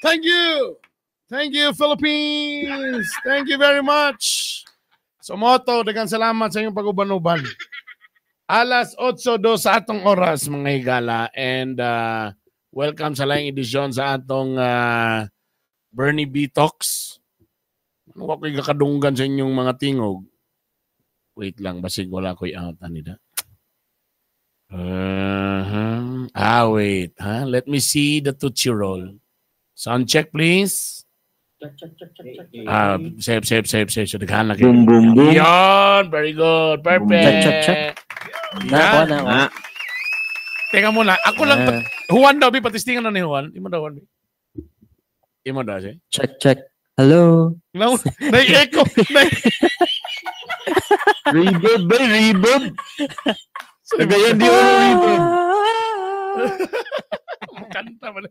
Thank you. Thank you, Philippines. Thank you very much. So moto, daghang salamat sa inyong pag-uban-uban. Alas 8:02 sa atong oras, mga higala, and welcome sa laing edisyon sa atong Bernie B Talks. Ano ako'y kakadunggan sa inyong mga tingog? Wait lang, basig wala ko'y out anida. Ah, wait. Huh? Let me see the Tootsie Roll. Sound check, please. Ah, safe, safe, safe, safe. So, daghan na kayo. Boom, boom, boom. Yan, very good. Perfect. Check, check, check. Na, Yan. kuha na. Ah, Teka muna. Ako lang. Ah, Juan daw, bi, patistingan na ni Juan. Imo daw, Juan. Bi. Imo daw, siya. Check, check. Hello. No, nai-echo. Reverb ba? Reverb? Nagayan di ulo reverb. Kanta ba na?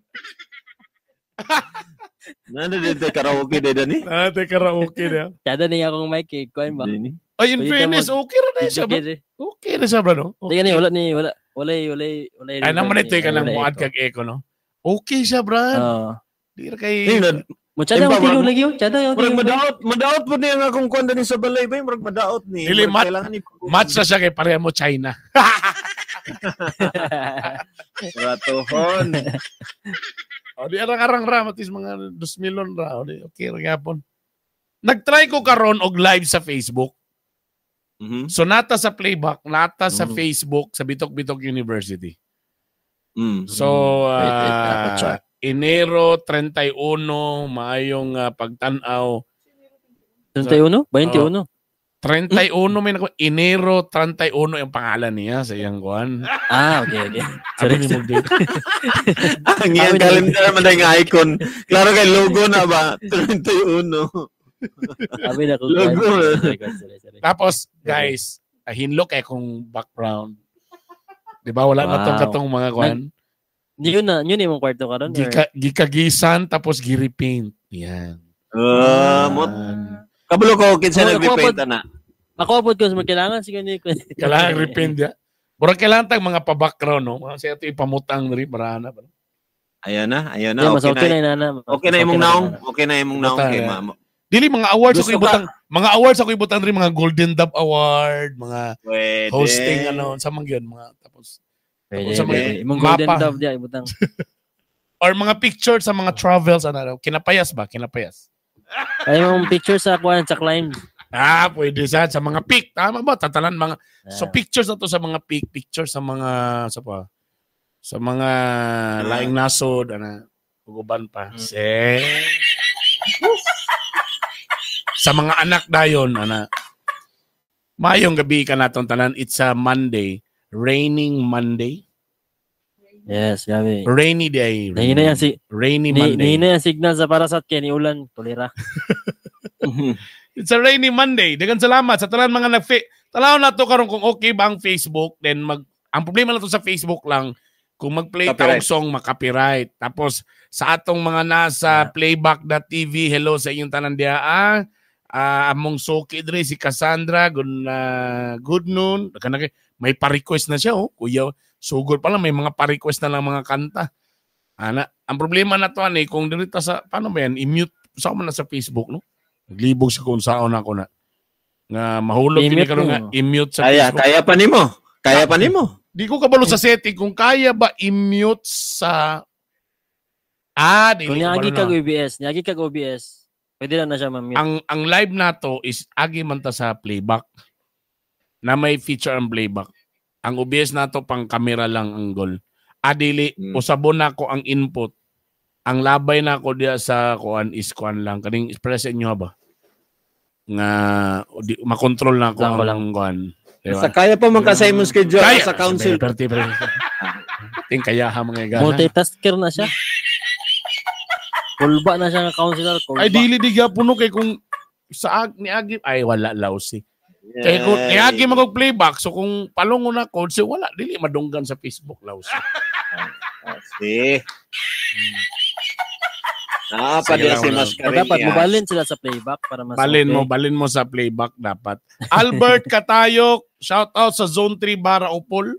Nana dito karaoke de ni. Ah, te karaoke na. Kada niya akong mic eh. Kuha ba? Dini. Ay, in Pwede fairness, okay ra na siya, bro. Video Okay na siya, bro, no? Teka ni, wala ni, wala. Walay, walay, walay. Ay, naman ito, ka nang Walay muad echo. kag echo, no? Okay siya, bro. Oo. Di ra kay. Tingnan. Mo tsada Imba, ang tingog lagi yun. Tsada ang Murag tingog. madaot, madaot po niya nga akong kuan dani sa balay ba? Murag madaot ni. Dili, Murag kailangan ni Match na siya kay pareha mo China. Ratohon. O, di arang-arang ra, matis mga 2 milyon ra. O, di, okay ra gyapon. Nagtry ko karon og live sa Facebook. So nata sa playback, nata sa Facebook sa Bitok Bitok University. So, Wait, wait, ako check. Enero 31, maayong pagtan-aw. 31? 21? 31 may nako Enero 31 yung pangalan niya sa iyang kuan. Ah, okay. Sorry. Sabi ni Mugdate. Ang iyang calendar man nga icon. Klaro kay logo na ba? 31. Sabi na ko. Logo. Sorry, sorry, sorry. Tapos, guys, hinlo kay kung background. 'Di ba wala na tong katong mga kuan. Yun na, yun imong kwarto karon. Gika, gikagisan tapos girepaint. Yan. Ah, mo kabalo ko kinsa Ako, ako, nag-repaint ana. Ako pod ko kailangan siguro ni Kailangan repaint ya. Murag kailangan tag mga pa-background, no. Mga sa ito ipamutang diri para na. Ayan na, ayan Yeah, na. mas Okay okay na. na inana. Okay na Mas imong na naong. inana. Okay na imong naong Butang kay na. mamo. Dili mga awards ako Gusto ka- ibutang, mga awards ako ibutang diri, mga Golden Dove Award, mga Pwede. hosting ano, sa mga yun, mga tapos Pwede, Sa mga pwede. Imong golden mapa. dove diya ibutang. Or mga picture sa mga travels ano, kinapayas ba? Kinapayas. Ay imong picture sa kuan sa climb. Ah, pwede sa mga pic. Tama ba? Tatalan mga so Ah. pictures na to sa mga pic, pictures sa mga sa pa sa mga laing nasod ana uguban pa. Se. Sa mga anak dayon ana. Mayong gabi ka natong tanan. It's a Monday, raining Monday. Yes, grabe. Rainy day. Nahina yan si Rainy ni, Monday. nahina yan signal sa parasat kay ni ulan tulira. It's a rainy Monday. Daghang salamat sa tanan mga nag Tanaw na to karon kung okay ba ang Facebook, then mag ang problema na to sa Facebook lang kung mag-play Copyright. taong song makapiright. Tapos sa atong mga nasa playback.tv, hello sa inyong tanan diha. Ah, ah, among suki diri si Cassandra, good, good noon. Daghan na may pa-request na siya oh. Kuya, sugod pa lang may mga pa-request na lang mga kanta. Ana, ang problema na to ani kung diri ta sa paano ba yan i-mute sa man na sa Facebook, no? Naglibog sa kung saon ako na nga mahulog kini I-mute karon mo. nga i-mute sa Kaya, Facebook. kaya pa nimo. Kaya pa nimo. Di ko kabalo sa setting kung kaya ba i-mute sa dili Kung ko niagi kabalo kag na. OBS, niagi kag OBS, pwede na na siya ma-mute. Ang live nato is agi man ta sa playback na may feature ang playback. Ang OBS nato pang camera lang ang goal. Adili usabon nako ang input. Ang labay nako diya sa kuan is kuan lang kaning express inyo ha ba? Nga o di, makontrol na ako Lang ko ang lang. kuan. Diba? Sa kaya pa man ka sa imong schedule Kaya sa council. Perti, perti. Ting kaya ha mga igala. Multitasker na siya. Kulba na siya nga counselor, kulba. Ay dili di gyapon no kay kung sa ag ni agi ay wala lousy. Kay kung niagi man kog playback so kung palungon ako so wala dili madunggan sa Facebook lousy. Si. Ah, pa Sige di lang, si wala. O Mascarenhas. dapat mobalin sila sa playback para mas Balin okay. mo, balin mo sa playback dapat. Albert Katayok, shout out sa Zone 3 Bara Upol.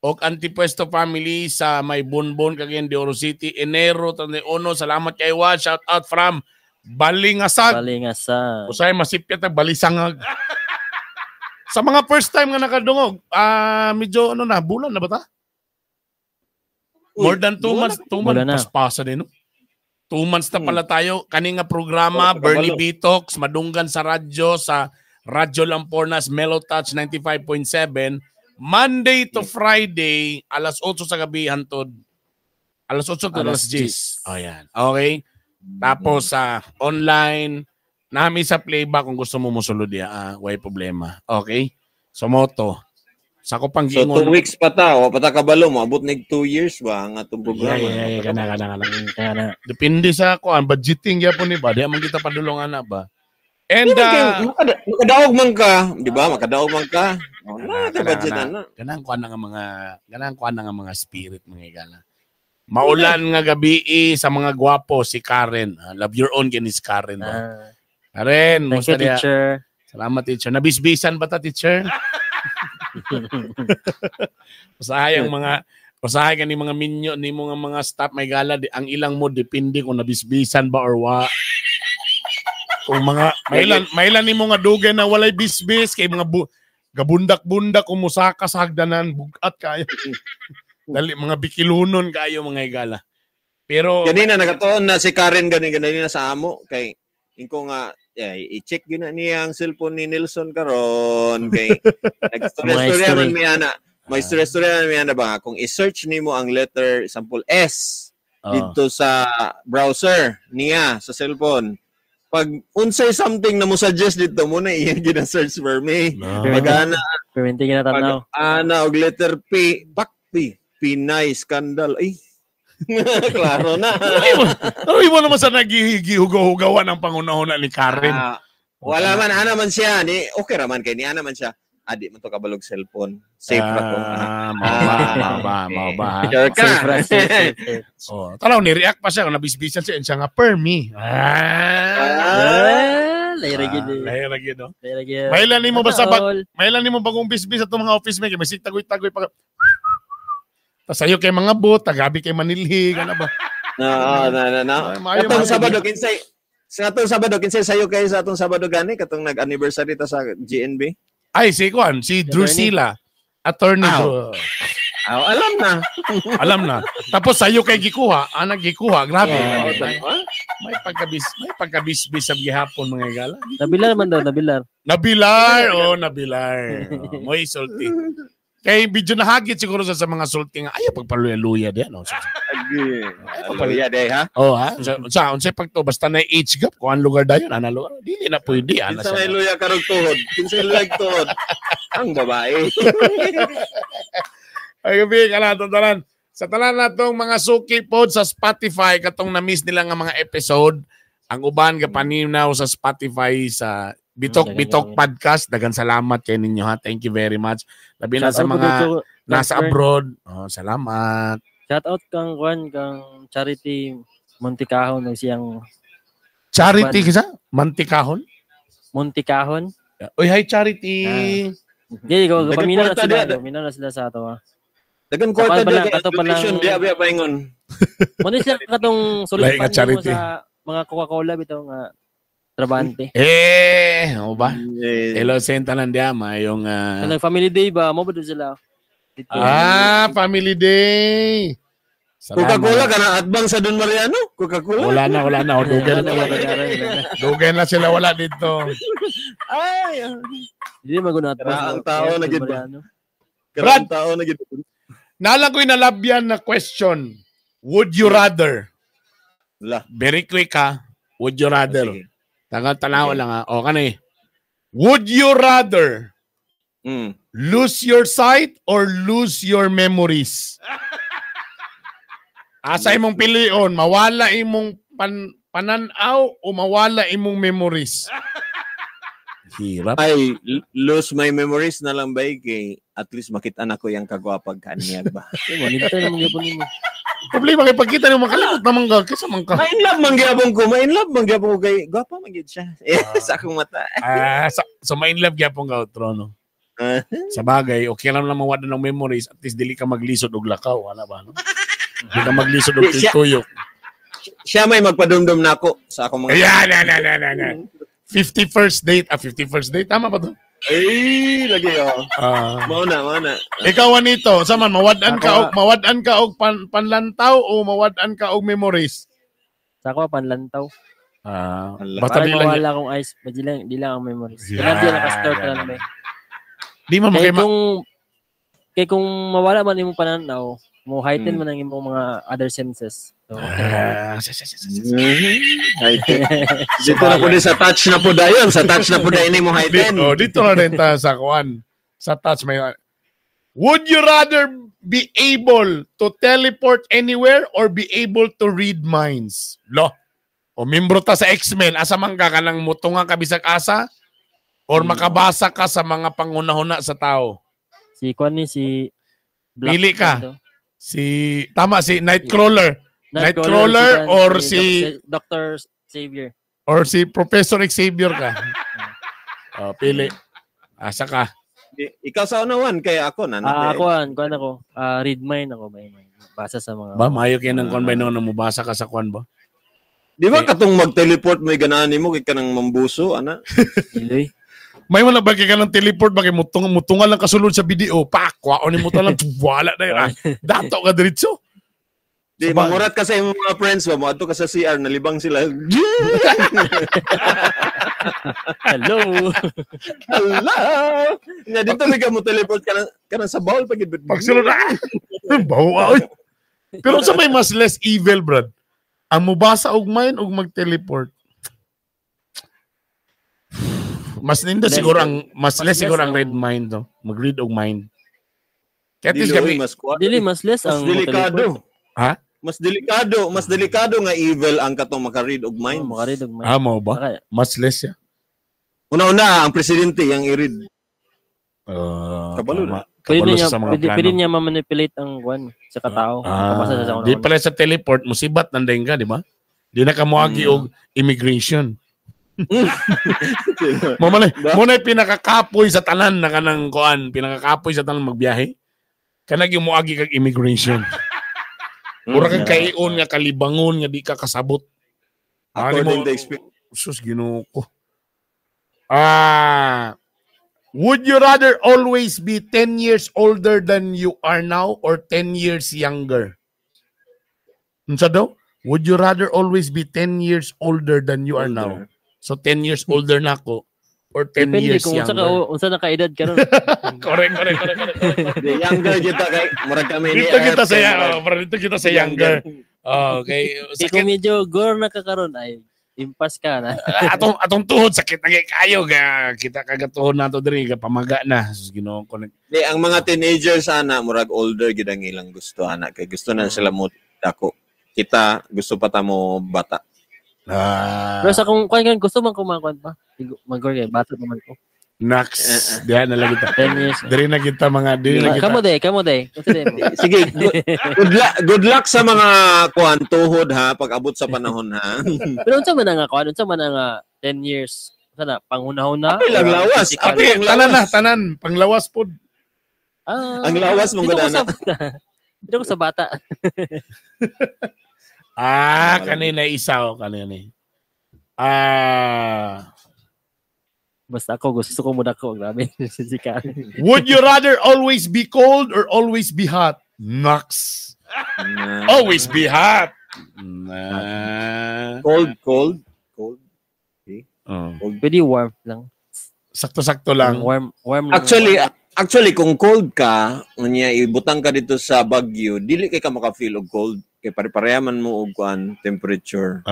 Og Antipuesto family sa may Bonbon, Cagayan de Oro City, Enero 31. Salamat kay Wa. Shout out from Balingasag. Balingasag. Usay masipyat ang balisangag. Sa mga first time nga nakadungog, medyo ano na, bulan na ba ta? More than 2 months, 2 months, Bulan na. paspasa din, no? 2 months na pala tayo. Kani nga programa, Oh, Bernie kabalo. Bitox, madunggan sa radyo, sa Radyo Lampornas, Mellow Touch 95.7, Monday to Friday, alas 8 sa gabi, hantod. Alas 8 to alas Alas 10. Oh, yan. Okay? Tapos sa online, nami sa playback kung gusto mo musulod ya, way problema. Okay? So moto. Sa ko pang So 2 weeks pa ta, wa pa ta kabalo, moabot nig 2 years ba ang atong programa. Yeah, kana kana kana. Kaya na. Depende sa kuan budgeting gyapon ni ba, di man kita padulong ana ba. And Hindi man kayo, makadaog man ka, di ba? Makadaog man ka. Oh, Kana, na, kana, budget kana. na. Ganang kuan na nga mga ganang kuan na nga mga spirit, mga igala. Maulan nga gabi eh, sa mga gwapo si Karen. Love your own kinis Karen ba. Karen, Thank you, musta diya? teacher. Salamat, teacher. Nabisbisan ba ta, teacher? Usahay ang mga usahay kani mga minyo ni mga staff may gala di, ang ilang mo depende kung nabisbisan ba or wa. Kung mga mailan mailan nimo nga dugay na walay bisbis kay mga gabundak-bundak kung musaka sa hagdanan bugat kayo. Dali mga bikilunon kayo, mga igala. Pero Ganina nakatuon na si Karen gani ganina sa amo kay ingko nga eh, i-check gyud na niya ang cellphone ni Nelson karon kay nag-istorya Mga man mi ana. May istorya man mi ana ba nga, kung i-search nimo ang letter sample S dito sa browser niya sa cellphone. Pag unsay something na mo suggest dito mo na iyang gina-search for me. No. Pag ana Perminti ka na pag tanaw. ana og letter P, pak P, Pinay scandal. Ay. Klaro na. Ano mo naman sa naghihihugaw-hugawan ang pangunahon ni Karen? Wala man ana man siya ni okay ra man kay ni ana man siya. Adi man to kabalog cellphone. Safe ra ko. Mao ba, mao ba, mao ba, ha? Sure ka. Safe ra, safe, safe, safe. Oh, tanaw ni react pa siya kung nabisbisan siya siya nga permi. Layra gyud eh. Layra gyud, no? Layra gyud. Mailan nimo ba sa bag All. mailan nimo bagong bisbis at mga office mate kay masig tagoy-tagoy pa. Tas sayo kay mga bot, tagabi kay manilhi, kana ba? Na na na na. Ay, maayo Katong man. Sabado kinsay sa atong Sabado kinsay sayo kay sa atong Sabado gani katong nag-anniversary ta sa GNB. Ay, si Juan, si Drusilla. Attorney. Aw. Dru- Ah, alam na. Alam na. Tapos sayo kay gikuha, anak gikuha, grabe. Yeah. May pagkabisbis sa gihapon, mga igala. Nabilar man daw, nabilar. Nabilar, oh, nabilar. Oh, moy sulti. Kay video nahagit siguro sa mga sulti nga ayaw pagpaluya-luya diyan, no. Agi. Papaluya day ha. Oh ha, sa unsay pagto basta na age gap kung ang lugar dayon ana lugar dili na pwede ana Kinsa sa. may luya karog tuhod? Kinsa may luya tuhod? Ang babae. Ay gabi kana tanan. Sa tanan natong mga suki pod sa Spotify katong na-miss nila nga mga episode, ang uban gapaninaw sa Spotify sa Bitok Bitok Podcast. Dagan salamat kay ninyo ha. Thank you very much. Labi na Shout sa out po mga dito, nasa Kang Fern. abroad. Oh, salamat. Shout out kang Juan, kang Charity Monticahon ng siyang Charity kisa? Mantikahon? Monticahon. Uy, hi Charity. Di, ikaw, Dagan paminaw na kwarta sila. di- Paminaw na sila sa ato. Ah. Dagan kwarta Kapal pa day lang, kay kato pa lang. donation di abi paingon. Muna sila katong Lahi sulit nga pa nimo charity. sa mga Coca-Cola bitaw nga trabante. Eh, ano ba? Eh, Hello sa tanan diya, mayong Kanang family day ba mo ba doon sila? Dito. Family Day. Salamat. Coca-Cola kana atbang sa Don Mariano? Coca-Cola. Wala na, wala na. O, dugay Wala na. na, wala na, wala na. Dugay na sila wala dito. Ay, Hindi maguna at Karaang tao na gid ba? Brad! karang tao na gid. Nala ko'y nalabyan na question. Would you rather? La. Very quick ha. Would you rather? Sige. Taga tanaw lang ha. O kani. Would you rather lose your sight or lose your memories? Asa imong pilion, mawala imong pananaw o mawala imong memories? Hirap. Ay, lose my memories na lang ba kay at least makita na ko yung kagwapag kaniya ba. Monitor naman gyapon nimo. Problema kay pagkita nimo makalimot naman ka kaysa man ka. Ma-in love man gyapon ko, ma-in love man gyapon ko kay gwapa man gyud siya. Eh, sa akong mata. Sa so ma-in love gyapon ka otro no. Sa bagay, okay lang lang mawad ng memories, at least dili ka maglisod og lakaw, ana ba, no? Di ka maglisod og tuyok. Siya may magpadumdum nako sa akong mga Ayan, yan, yan, yan, yan, yan. 51st date, 51st date, tama ba to? Ay, lagi oh. Mao na, mao na. Ikaw, Juanito, sa man mawad-an ka og mawad-an ka og panlantaw o mawad-an ka og memories? Sa ako panlantaw. Basta di lang mawala akong eyes, di lang ang memories. Yeah, di lang naka-store yeah, ba. Di man kay kung kung mawala man imong pananaw, mo heighten man ang imong mga other senses. So, heighten. Dito na po din sa touch na po dayon, sa touch na po dayon mo heighten. Dito, dito na rin ta sa kuan. Sa touch may. Would you rather be able to teleport anywhere or be able to read minds? Lo. O membro ta sa X-Men, asa man ka kanang mutunga ka bisag asa or makabasa ka sa mga panghunahuna sa tao? Si kuan ni si Black. Pili ka. Si tama si Nightcrawler. Nightcrawler or si Dr. Xavier. Or si Professor Xavier ka. Oh, pili. Asa ka? Ikaw sa unawan kay ako na. Ako kuan ako. Read mind ako may basa sa mga. Ba maayo kay nang kuan ba no mobasa ka sa kuan ba? Di ba katong mag-teleport may ganahan nimo kay kanang mambuso ana? Iloy. May wala ba kay kanang teleport ba kay mutunga lang kasulod sa video, pak, kwaon nimo talang wala na yun. Dato ka diretso. Di mangurat ka sa imong mga friends ba, moadto ka sa CR nalibang sila. Hello. Hello. Nya dito may ka mo teleport kanang sa bowl pag pagsulod. Bawo oy. Pero sa may mas less evil, brad. Ang mubasa og mind og mag-teleport. Mas nindo siguro ang mas less siguro ang read mind, no. Mag-read og mind. Kaya dili kami, mas dili mas less ang delikado. Ha? Mas delikado nga evil ang katong maka-read og mind. Oh, maka-read og mind. Ah, mo ba? Mas less ya. Una-una ang presidente yang i-read. Kabalo na. Pwede niya, pwede niya ma-manipulate ang kuan sa katao. Sa di pala sa teleport musibat nandeng ka, di ba? Di na ka moagi og immigration. Mo na pinakakapoy sa tanan na kanang kuan, pinakakapoy sa tanan magbiyahe. Kanag yung moagi kag immigration. Mura kag kaion nga kalibangon nga di ka kasabot. According to experience. Sus, Ginoo ko. Would you rather always be 10 years older than you are now or 10 years younger? Unsa daw? Would you rather always be 10 years older than you are now? So 10 years older na ako or 10 depende years kung younger. Unsa na kaedad karon. Correct. The younger kita kay murag kami ni. Dito kita sa dito kita sa younger. Okay. Sakit. Kung medyo gore na ka karon ay impas ka na. Atong tuhod sakit na kayo ga kita kagatuhod nato diri ga pamaga na. Sus, Ginoo ko. Di ang mga teenagers ana murag older gid ang ilang gusto ana kay gusto na sila mo dako. Kita gusto pa ta mo bata. Pero sa kung kuan gusto man ko makuan pa. Magor kay bata naman ko. Nax, diha na lang kita. 10 years. Diri na kita mga diri na kita. Kamo day. Sige, good luck sa mga kuan tuhod ha pag abot sa panahon ha. Pero unsa man nga kuan, unsa man nga 10 years? Unsa na panghuna-huna? Ang lawas. Tanan na, tanan, panglawas pod. Ang lawas mong gud ana. Dito ko sa bata. Kanina isa o kanina. Basta ako, gusto ko muna ko. Grabe. Si Karen. Would you rather always be cold or always be hot? Nox. Nah. Always be hot. Nah. Cold. Cold. Okay. Oh. Cold. Pwede warm lang. Sakto-sakto lang. Warm lang. Actually, kung cold ka, unya ibutang ka dito sa Baguio, dili kay ka maka-feel og cold. Kay pare-pareha man mo og kuan temperature.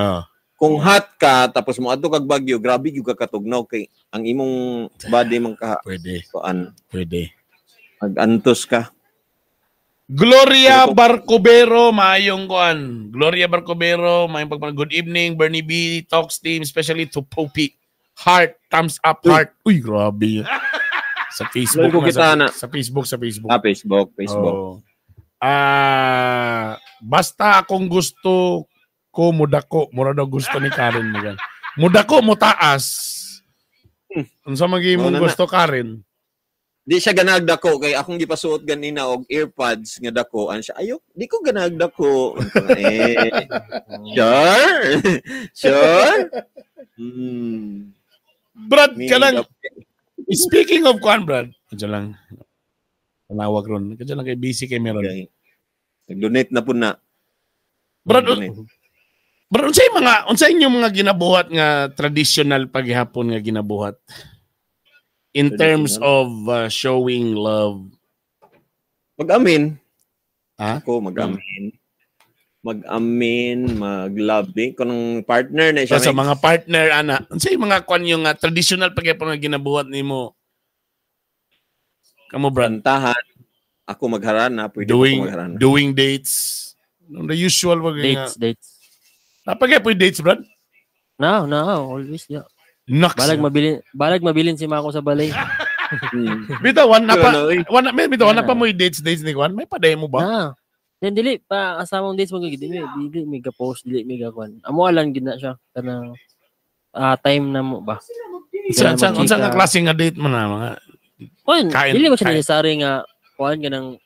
Kung hot ka tapos mo adto kag Baguio, grabe gyud ka katugnaw kay ang imong body man ka pwede. Kuan. Pwede. Magantos ka. Gloria Barcobero, maayong kuan. Gloria Barcobero, maayong pagpang good evening Bernie B Talks team, especially to Poppy. Heart, thumbs up, heart. Uy, grabe. Sa Facebook na, sa Facebook, sa Facebook. Facebook. Oh. Basta akong gusto ko mudako, mura daw gusto ni Karen mo gan. Mudako mo taas. Unsa man gyud imong gusto, Karen? Di siya ganag dako kay akong gipasuot ganina og earpods nga dako an siya ayo di ko ganag dako eh sure sure. Brad kanang speaking of kwan Brad, kadyo lang panawag ron, kadyo lang kay busy kay meron. Okay. Nag-donate na po na. Brad, Brad, unsay inyong mga ginabuhat nga traditional paghihapon nga ginabuhat? In terms of showing love. Mag-amin. Ha? Ako, mag-amin. Mag-amin, mag-loving. Kung ang partner na siya. So, sa mga partner, ana. Unsay mga kwan yung traditional paghihapon nga ginabuhat nimo? Kamo, Brad? Kantahan. Ako magharana. Pwede ako magharana. Doing dates. The usual. Dates. Napagay po yung dates, Brad? No, always, yeah. Naks. Balag mabilin si Mako sa balay. Bitaw, na pa mo yung dates ni Juan? May paday mo ba? Na. Then dili pa asamong dates mo dili mi ga post, dili mi ga kwan. Amo alang gid na siya kanang time na mo ba. Unsa nga klase nga date mo na mga kwan, dili mo siya necessary nga kuan kanang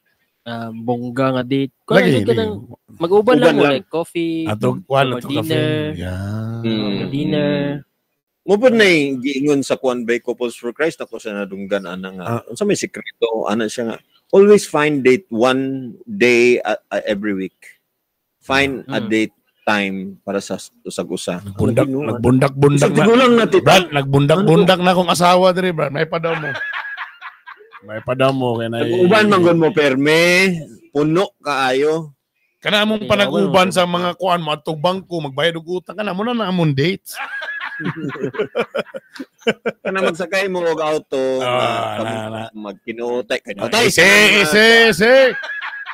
bongga nga date. Kuan kanang mag-uban lang mo like coffee, ato kuan ato dinner. Yeah. Dinner. Mo pud na giingon sa kuan by Couples for Christ ako sa nadunggan ana nga. Unsa may sekreto ana siya nga always find date one day every week. Find a date time para sa usag-usa. Nagbundak-bundak na. Brad, nagbundak-bundak na akong asawa diri, Brad. May pa daw mo. May pa daw mo kay nay. Uban man gon mo perme, puno kaayo. Kana among panag-uban sa mga kuan mo atong bangko magbayad og utang kana mo na among dates. Kana magsakay mo og auto, magkinuotay kay. Si.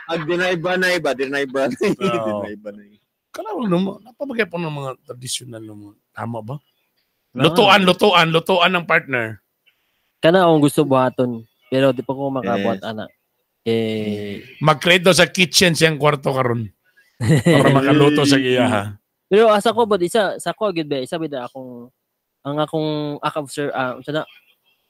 Ag dinay banay ba, dinay banay. Dinay banay. Kana mo napabagay po ng mga traditional mo. Tama ba? Lutuan ng partner. Kana akong gusto buhaton, pero di pa ko makabuhat ana. Eh mag-create daw sa kitchen siyang kwarto karon. Para makaluto sa iya ha. Pero asa ko ba isa sa ko gyud ba isa bida akong ang akong act of na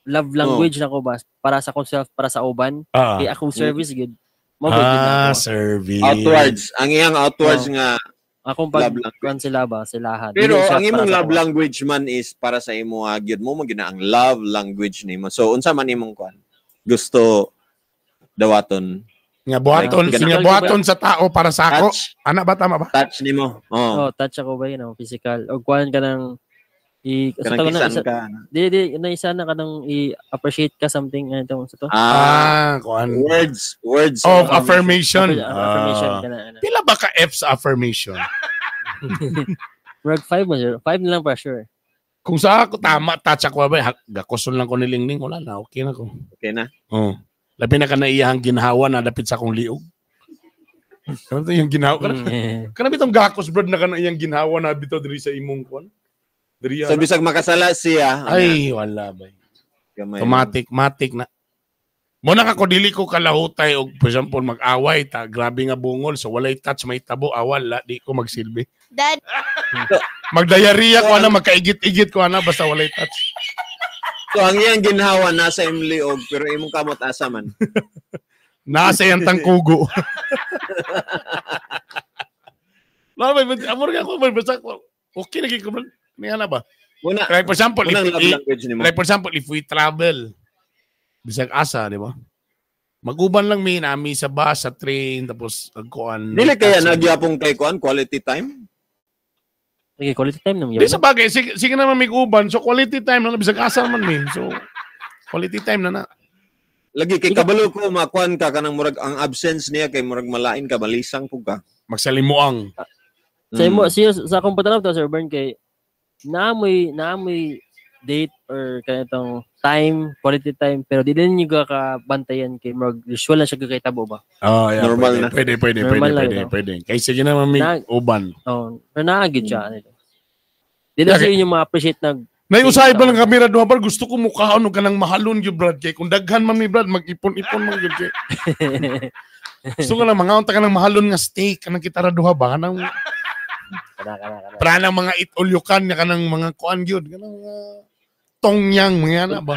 love language na ko ba para sa akong self para sa uban kay akong service gyud mo gyud na ako. Service outwards ang iyang outwards nga akong pag kuan sila ba silahan. Pero ang imong love language man is para sa imo gyud mo gyud na ang love language nimo. So unsa man imong kuan gusto dawaton nga buhaton, like, nga buhaton sa tao para sa ako. Ana ba tama ba? Touch nimo. Oh, touch ako ba yun, physical. O kuan ka ng i sa isa, ka. Di na isa na ka nang i-appreciate ka something ano sa to. Kuan. Words of affirmation. Affirmation ka na. Pila ba ka F sa affirmation? Work 5 mo sir. 5 na lang pa sure. Kung sa ako tama touch ako ba gakuson lang ko nilingning wala na okay na ko. Okay na. Oh. Labi na ka na iyahang ginhawa na dapit sa akong liog. Kanang iyang ginhawa. Kanang bitong gakos brad na kanang iyang ginhawa na bitaw diri sa imong kuan. Diri so bisag makasala siya. Ay wala bay. Automatic matic na. Mo na kako dili ko kalahutay og for example mag-away ta grabe nga bungol so walay touch may tabo awal la di ko magsilbi. Dad. Magdayariya ko ana magkaigit-igit ko ana basta walay touch. So ang iyang ginhawa nasa imong liog pero imong kamot asa man. Nasa iyang tangkugo. Lalo may amor ka ko basta okay lagi ko niya na ba? Muna, like for example, if, like for example, if we travel bisag asa, di ba? Maguban lang mi nami sa bus, sa train, tapos agkuan. Dili kaya nagyapong kay kuan quality time? Sige, quality time naman. Di sa bagay, sige naman may uban. So quality time na bisag asa man mi. So quality time na na. Lagi kay kabalo ko makuan ka kanang murag ang absence niya kay murag malain ka balisang pug ka. Magsalimuang. Sa imo siya sa akong patanaw to Sir Bern kay naamoy date or kanitong time, quality time, pero di din niyo ka bantayan kay murag usual na siya kay tabo ba. Oh, yeah, normal pwede, na. Pwede. Kay sige naman may uban. Oh, pero naagid siya ano. Di na siya yung ma-appreciate nag Naiusahay ba ng kamera duha bar gusto ko mukhaon og kanang mahalon gyud Brad kay kung daghan man mi Brad mag-ipon-ipon man gyud kay. Gusto ko lang mangaon ta kanang mahalon nga steak kanang kitara duha ba kanang kana. Pra nang mga itulyukan nga kanang mga kuan gyud kanang tongyang mga ana ba.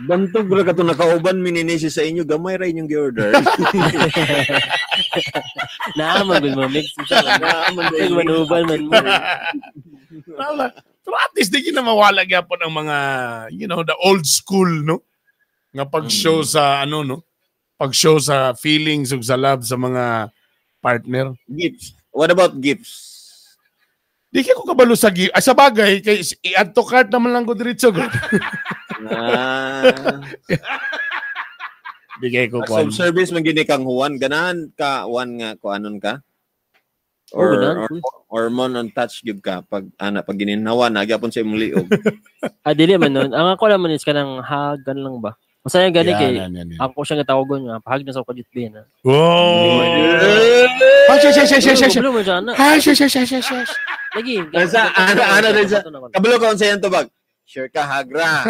Bantog ra kato nakauban mi ni sa inyo, gamay ra inyong gi-order. Naa man gud mo mix. Naa man Ay, manuban man mo. Wala. Pero at least di na mawala gyapon ang mga, the old school, no? Nga pag-show sa ano, no? Pag-show sa feelings ug sa love sa mga partner. Gifts. What about gifts? Di kay ko kabalo sa gift. Ay, sa bagay, kay i-add to cart naman lang ko diretso. God. Ah, Di kay ko acts kuan. of service man gini kang Juan, ganahan ka Juan nga kuanon ka? Oh, Or ganahan or, ko. or mon on touch gyud ka pag ana pag gininhawa na gyapon sa imong liog. Ah, dili man nun. Ang ako lang man is kanang hug, ganun lang ba? Masaya gani Yan, kay yan, yan, yan. ako siyang gatawagon nga pahag na sa kajut bin. Oh. Ah, siya, siya, siya, siya, siya, siya. Kabalo man siya ana. Ah, siya, siya, siya, siya, siya. Lagi. Nasa- ana- ana din siya. Kabalo ka unsa yan tubag? Sure ka hagra.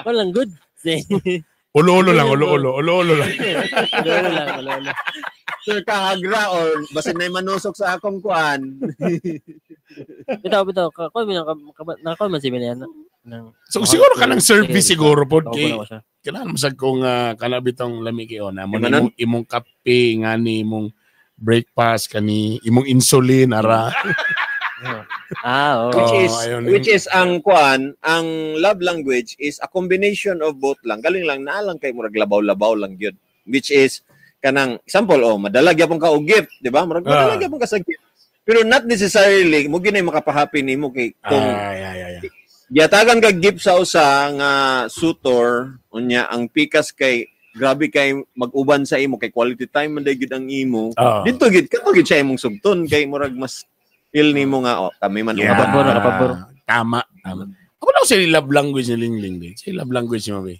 Walang good. Ulo-ulo lang, ulo-ulo, ulo-ulo lang. Ulo lang, ulo. Sure ka hagra or basin na manusok sa akong kuan. Bitaw, bitaw. Ko nakakuan man si Biliana. Nang So siguro ka ng service siguro pod Tawagon kay ako siya. kailangan mo sad kung kana bitong lami kay ona mo Ima na imong, imong kape ngani imong breakfast kani imong insulin ara. Ah, oo. Which Oh, is ayun. which is ang kuan, ang love language is a combination of both lang. Galing lang naa lang kay murag labaw-labaw lang gyud. Which is kanang example, oh, madala gyapon ka og gift, di ba? Murag madala gyapon ka sa gift. Pero not necessarily mo ginay makapahappy nimo kay kung Ay, ay, ay, ay. giyatagan ka gift sa usa nga suitor, unya ang pikas kay grabe kay mag-uban sa imo kay quality time man day gyud ang imo. Oh. Dito gid kato gid siya imong sugton kay murag mas feel nimo nga oh, kami man Yeah. uban. Kapabor, kapabor. Tama, tama. Ako daw sa love language ni Lingling di. Sa love language ni Mabi.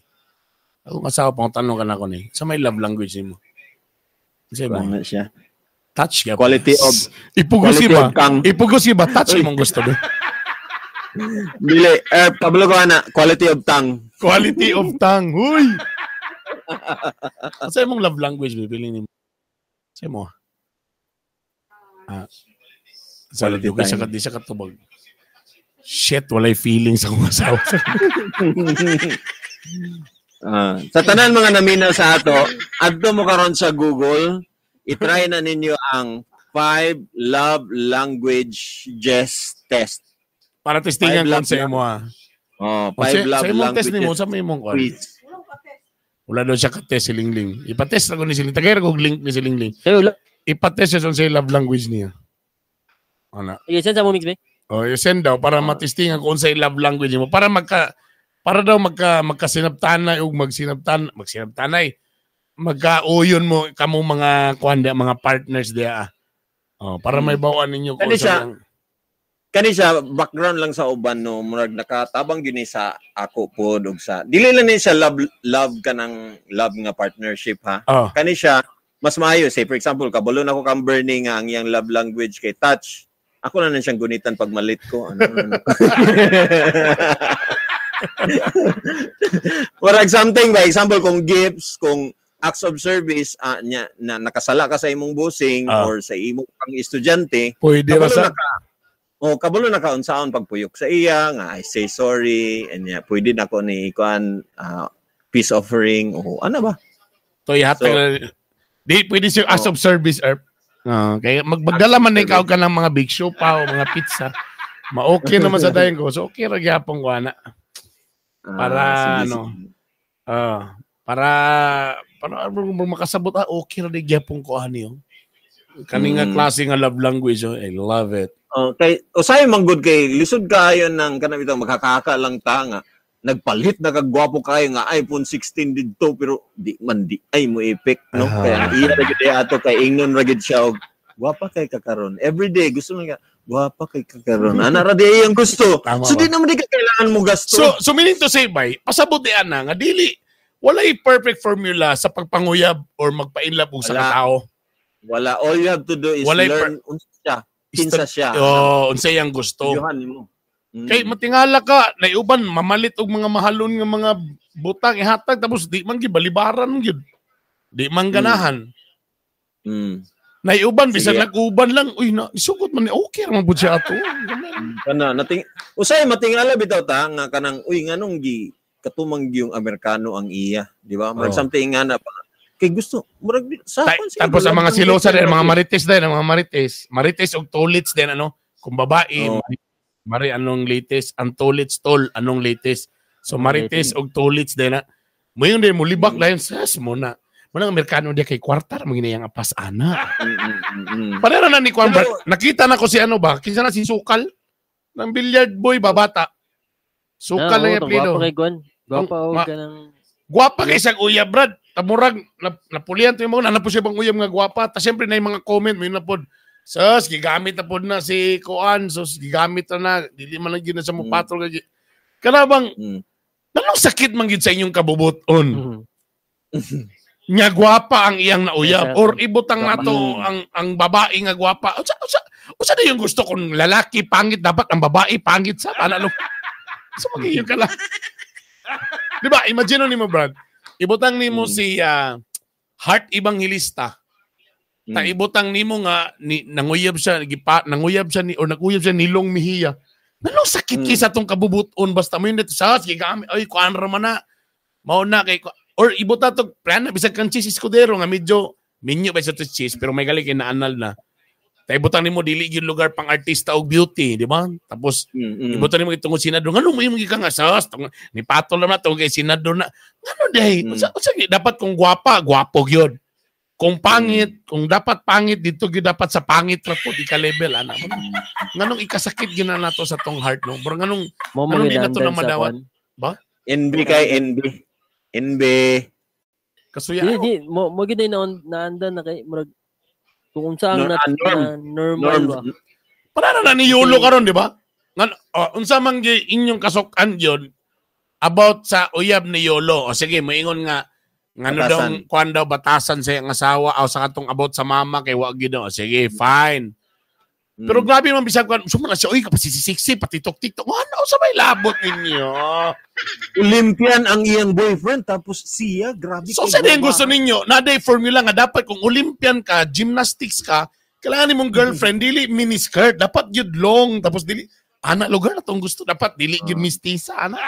Ako asawa pang tanong ka na ko ni. Sa may love language nimo. Sa mo. Ano siya? Touch ka. Quality of Ipugos quality ba? of kang. Ipugos ba? Touch imong gusto ba? Dili, eh, kabalo ko ana, quality of tongue. Quality of tongue. Huy! Sa imong love language, bibili nimo. Sa mo. Ah. Sa Quality love sa time. di siya katubag. Shit, walay feelings akong asawa. Ah, sa tanan mga naminaw sa ato, adto mo karon sa Google, i-try na ninyo ang five love language test. Para testingan Five kung love sa imo ah. Oh, O, five sa, love sa imong test languages nimo, sa may imong kwan. quiz. Wala daw siya ka-test si Lingling. Ipatest na ko ni si Lingling. Tagay ko link ni si Lingling. Sayo, wala. Ipatest siya sa love language niya. Ana. Sige, send sa mo mix, be. O, i-send daw para matestingan kung unsay love language mo para magka para daw magka magkasinabtanay ug magsinabtan magsinabtanay magkauyon mo kamo mga kuan diya, mga partners diya. Ah. Oh, para may bawaan ninyo kung Kani unsa siya, ang- Kani siya background lang sa uban no, murag nakatabang gyud ni sa ako pod og sa dili lang ni siya love love kanang love nga partnership ha. Oh, Kani siya mas maayo, say for example kabalo na ko kang Bernie nga ang iyang love language kay touch. Ako na lang siyang gunitan pag malit ko. Ano, ano. Murag something ba, example kung gifts, kung acts of service ah, nya, na nakasala ka sa imong bossing or sa imong pang estudyante, pwede ra kabalo sa na ka. Oh, kabalo na ka unsaon pagpuyok sa iya nga I say sorry and yeah, pwede na ko ni kuan peace offering o ano ba? to ihatag na- di pwede siya as Oh. of service erp. Ah, kaya magdala man ikaw ka ng mga big show pa o mga pizza. Ma-okay naman sa dayon ko. So okay ra gyapon ko ana. Ah, Para sige, ano, sige. Ah, para para makasabot ah okay ra di gyapon ko ani oh. Kani nga klase nga love language oh, I love it. Oh, kay usay man gud kay lisod kaayo nang kanang bitong magkakaka lang ta nga nagpalit na kagwapo kayo nga iPhone 16 didto pero di man di ay mo effect no, kaya iya ra gid ato kay ingnon ra gid siya og gwapa kay kakaron every day gusto lang nga gwapa kay kakaron ana ra di ay ang gusto. Tama So ba? di naman di ka kailangan mo gasto. So meaning to say bay, pasabot di ana nga dili walay perfect formula sa pagpanguyab or magpa-inlove og sa Wala. katao. Wala, all you have to do is Walay learn unsa siya, kinsa siya. Oh, unsay ang gusto. Videohan nimo. Kay matingala ka, naiuban mamalit og mga mahalon nga mga butang ihatag tapos di man gibalibaran gyud. Di man ganahan. Naiuban bisan Sige. nag-uban lang. Uy, na isugot man ni okay ra man pud siya ato. Kana nating usay matingala bitaw ta nga kanang uy nganong gi katumang giyong Amerikano ang iya, di ba? Murag Oo. something nga na pa. Kay gusto murag sa Tapos ang mga silosa din, ang mga marites din, ang mga marites, marites og tolits din ano, kung babae, Oo. mari, mari anong latest, ang tolits tol, anong latest. So Anong marites og tolits din na. Moyon din mulibak layon sas mo na. Mo nang Amerikano diya kay kwarta ra man ginayang apas ana. Pareho na ni Kwan Pero- Brad. Nakita na ko si ano ba? Kinsa na si Sukal? Ng billiard boy ba bata? Sukal na yung apelyido. Gwapa kay Gwan. Gwapa Ang- og ma- kanang Gwapa kay siyang uyab, Brad. Tamurag, napulian to yung mga, na po siya bang uyab nga gwapa. Ta siyempre na yung mga comment, may na pod. Sus, gigamit na pod na si Kuan. Sus, gigamit na na. Dili man lang yun na sa mupatol. Kana bang, nanong sakit man gid sa inyong kabubuton? Nga gwapa ang iyang nauyab Yes, sir. or ibutang Gwapa. nato ang babae nga gwapa. Unsa na yung gusto kung lalaki pangit dapat ang babae pangit sa ana lo. So magiyon ka lang. Di ba? Imagine nimo Brad. Ibutang nimo si Heart Evangelista. Ta ibutang nimo nga ni nanguyab siya gipa, nanguyab siya ni or naguyab siya ni Long Mejia. Nanong sakit kay sa tong kabubuton basta mo yun dito sa gigamit ay kuan ra man na. Mao na kay or ibuta to plan na bisag kang cheese escudero nga medyo minyo ba sa to cheese pero may gali kay naanal na. Ta ibutang nimo dili gyud lugar pang artista og beauty, di ba? Tapos ibutang nimo itungod senador ngano mo imong gikan nga sas ni patol na tungod kay senador na. Ngano day? Unsa gyud dapat kung gwapa, gwapo gyud. Kung pangit, kung dapat pangit dito gyud dapat sa pangit ra po di ka level ana. Nganong ikasakit gyud na nato sa tong heart no. Bro nganong mo Ano mo di na to ginaandan na sa madawat? kwan. NB kay NB. NB. kasuya. Di di mo mo gid na naandan na kay murag kung unsa ang Norm. na normal Norm. ba. Para na ni Yolo karon, di ba? Ngan oh, unsa man gyud inyong kasukan yun about sa uyab ni Yolo. O sige, moingon nga ngano daw Batasan. kuan daw batasan sa iyang asawa o sa katong about sa mama kay wa gyud daw. O sige, fine. Pero grabe man bisag kuan, sumala siya, uy, kapasisiksi, pati tok-tiktok. Ano sa may labot ninyo? Olympian ang iyang boyfriend tapos siya grabe. So kay sa yung gwapa. gusto ninyo, naday formula nga dapat kung Olympian ka, gymnastics ka, kailangan nimong girlfriend dili miniskirt, dapat gyud long tapos dili ana lugar na tong gusto dapat dili gyud mistisa ana.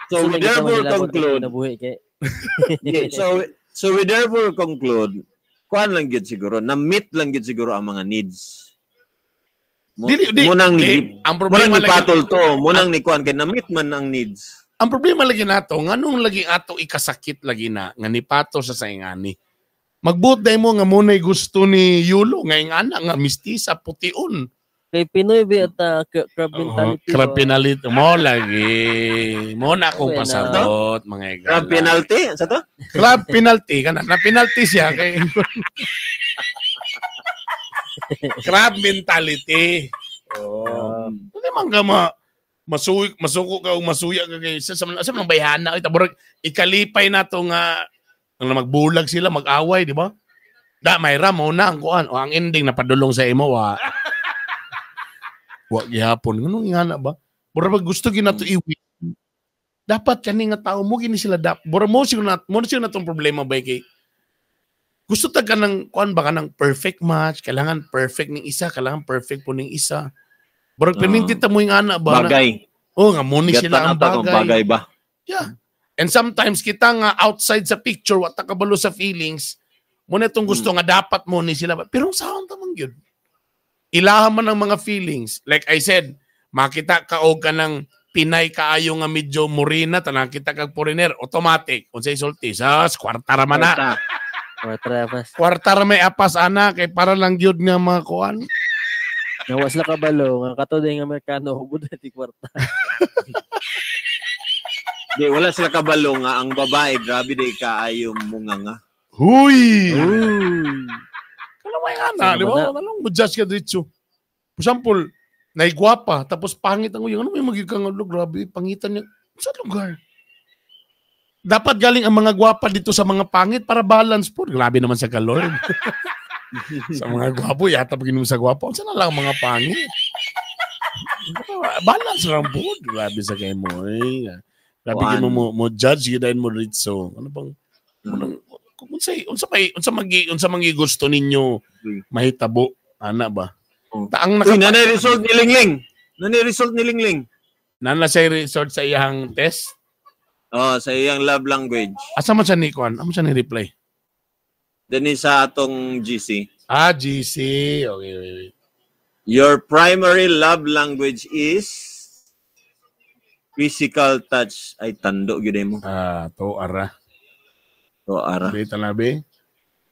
So we lagi sa therefore manilabot ang conclude kinabuhi kay Yeah, so we therefore conclude kuan lang gyud siguro na meet lang gyud siguro ang mga needs. Mo, Dili di, munang di, ang munang problema ni lagi patol to, munang ni kuan kay na meet man ang needs. ang problema lagi nato nganong lagi ato ikasakit lagi na nga nipato sa saingani. Magbuot day mo nga munay gusto ni Yulo nga ingana nga mistisa pution. Kay Pinoy ba at crab mentality. Crab ba? penalty mo lagi. Mo na akong Okay na. pasabot mga igala. Crab penalty, sa to? Crab penalty kana na penalty siya kay Crab mentality. Oh. Hindi man ka ma masuwi, masuko ka o masuya ka kay sa mga bayhana ay taburag ikalipay na to nga ang magbulag sila mag-away di ba? Da may mo na ang kuan o ang ending napadulong sa imo wa. Wa gihapon nganong ingana ba? Mura pag gusto gyud nato iwi. Dapat kani nga tao mo gini sila dap. Mura mo siguro na mo siguro na tong problema ba kay gusto ta ka ng kuan ba ka ng perfect match, kailangan perfect ning isa, kailangan perfect po ning isa. Murag Ah. perminti ta mo yung ana ba? Na, Bagay. oh, nga mo ni sila ang Gatan ata kung bagay. bagay ba? Yeah. And sometimes kita nga outside sa picture, wa ta kabalo sa feelings, mo na itong gusto nga dapat mo ni sila. Pero saan ta man gyud? Ilahan man ang mga feelings. Like I said, makita ka og ka ng Pinay kaayo nga medyo morena, tanang kita kag foreigner, automatic. Unsay sulti? Sas, kwarta ra man na. Kwarta. Or trapas. Kwarta ra may apas ana kay para lang gyud nga mga kuan. Nawa sila kabalo nga kato din nga Amerikano hubod na ti kwarta. Di wala sila kabalo nga ang babae grabe day kaayo mo nga nga. Huy! Uy. Kala may ana, di ba? Sana ba Anong mo judge ka dito? For example, naigwapa, tapos pangit ang uyang. Ano may magiging ang grabe, pangitan niya. Sa lugar? Dapat galing ang mga gwapa dito sa mga pangit para balance po. Grabe naman sa kalor. Sa mga gwapo, yata pag inom sa gwapo. Saan na lang ang mga pangit? Balance lang po. Grabe sa kay mo. Eh. Grabe Kuan. mo, mo judge, gidahin mo ritso. Ano bang, Kung unsa man gusto ninyo mahitabo ana ba? Oh. Taang Uy, nanay result ni Lingling. Nanay result ni Lingling. Nana siya result sa iyang test. Oh, sa iyang love language. Asa man siya ni kuan? Amo siya ni reply? Dinhi sa atong GC. Ah, GC. Okay, wait, wait. Your primary love language is physical touch. Ay, tando gyud mo. Ah, to ara. To ara. Be talabi.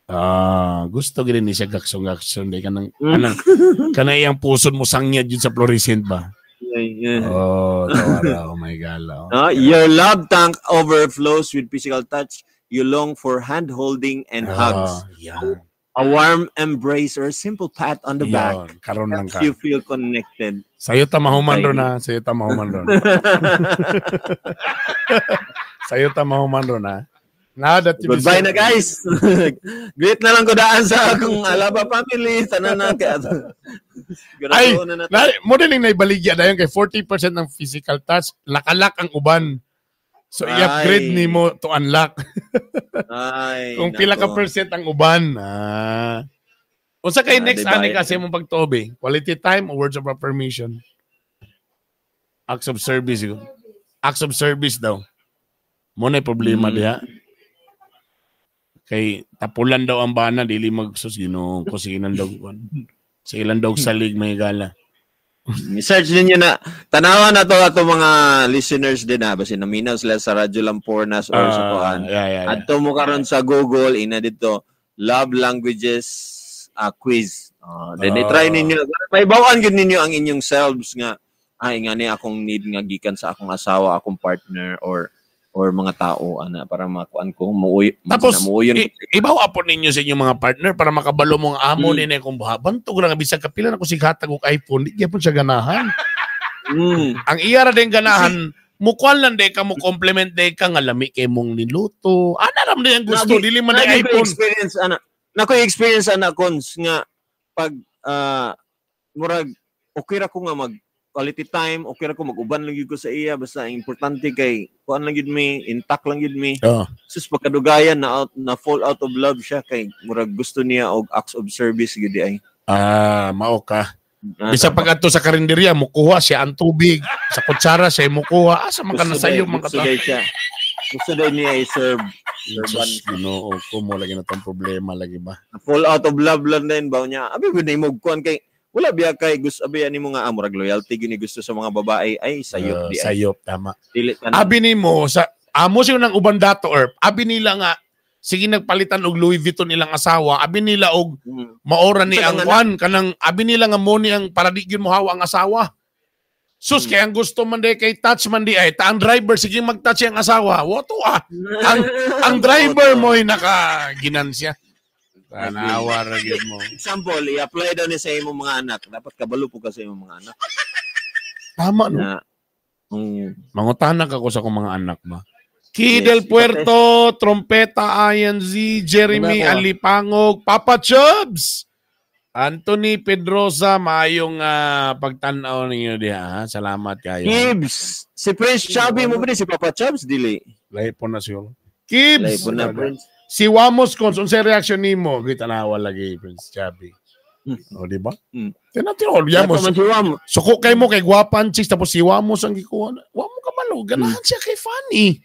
Ah, gusto gyud ni siya gaksong-gaksong day kanang kanang kanang iyang puson mo sangyad yun sa fluorescent ba? Yeah. Oh, to ara. Oh my God. Oh. Your love tank overflows with physical touch. You long for hand holding and hugs. Yeah. A warm embrace or a simple pat on the back. Karon lang ka. You feel connected. Sayo ta mahuman ron ha. Sayo ta mahuman ron. Sayo ta mahuman ron ha. Now that you Goodbye na guys. Greet na lang ko daan sa akong Alaba family. Tanan na. Ay, mo din yung naibaligya dayon kay 40% ng physical touch, lakalak ang uban. So i-upgrade nimo to unlock. Ay, kung pila ka percent ang uban. Ah. Unsa kay next ani kasi mong pagtuob? Quality time or words of affirmation? Acts of service. Acts of service daw. Mo na problema diha. Kay tapulan daw ang bana dili magsus Ginoo ko sige nang daw. Sige lang daw salig may gala. Search ninyo na. Tanawa na to ato mga listeners din ha. Basin naminaw sila sa Radyo Lampornas or sa kuan. Yeah. Adto mo karon sa Google ina dito love languages quiz. Then i-try ninyo. Maibawaan gyud ninyo ang inyong selves nga ay nga ni akong need nga gikan sa akong asawa, akong partner or mga tao ana para makuan ko muuy. Tapos ibawa po ninyo sa inyong mga partner para makabalo mong amo ni kung buha. Bantog lang bisag kapila na ko sighatag og iPhone, di gyapon siya ganahan. Ang iya ra din ganahan, mukuan lang day ka mo compliment day ka nga lami kay mong niluto. Ana ra man ang gusto, dili man ay iPhone. Experience ana. Nako experience ana cons nga pag murag okay ra ko nga mag quality time, okay ra ko mag-uban lang gyud ko sa iya basta ang importante kay kuan lang gyud mi, intact lang gyud mi. Sus pagkadugayan na out, na fall out of love siya kay murag gusto niya og acts of service gyud ay. Ah, mao ka. Bisa pag adto sa karinderya mukuha siya ang tubig, sa kutsara siya mukuha, asa man ka na sayo man ka. Gusto daw niya i-serve. Ginoo ko mo lagi na tong problema lagi ba. Fall out of love lang din ba niya. Abi gud mo kuan kay wala biya kay gusto abi ani mo nga murag loyalty gini gusto sa mga babae ay sayop di ay. Sayop tama. Abi nimo sa amo siya ng uban dato or abi nila nga sige nagpalitan og Louis Vuitton ilang asawa, abi nila og maora ni ang kwan kanang abi nila nga mo ni ang para di gyud mohawa ang asawa. Sus kay ang gusto man di kay touch man di ay ta ang driver sige mag-touch ang asawa. Woto ah. Ang driver mo'y naka ginansya. Tanawa ra gyud mo. Example, i-apply daw ni sa imong mga anak. Dapat kabalo po ka sa imong mga anak. Tama no. Mangutana ka ko sa akong mga anak ba. Kidel Puerto, Trompeta INZ, Jeremy Alipangog, Papa Chubbs, Anthony Pedrosa, maayong pagtan-aw ninyo diha. Salamat kayo. Gibbs, si Prince Chubby mo ba si Papa Chubbs dili? Lahi po na siya. Gibbs. Lahi po na Prince. Si Wamos Cons, unsay reaction nimo? Gitanawa lagi Prince Chubby. O di ba? Tinatiro Wamos. Suko kay mo kay gwapan chicks tapos si Wamos ang gikuha. Wa mo kabalo, ganahan siya kay funny.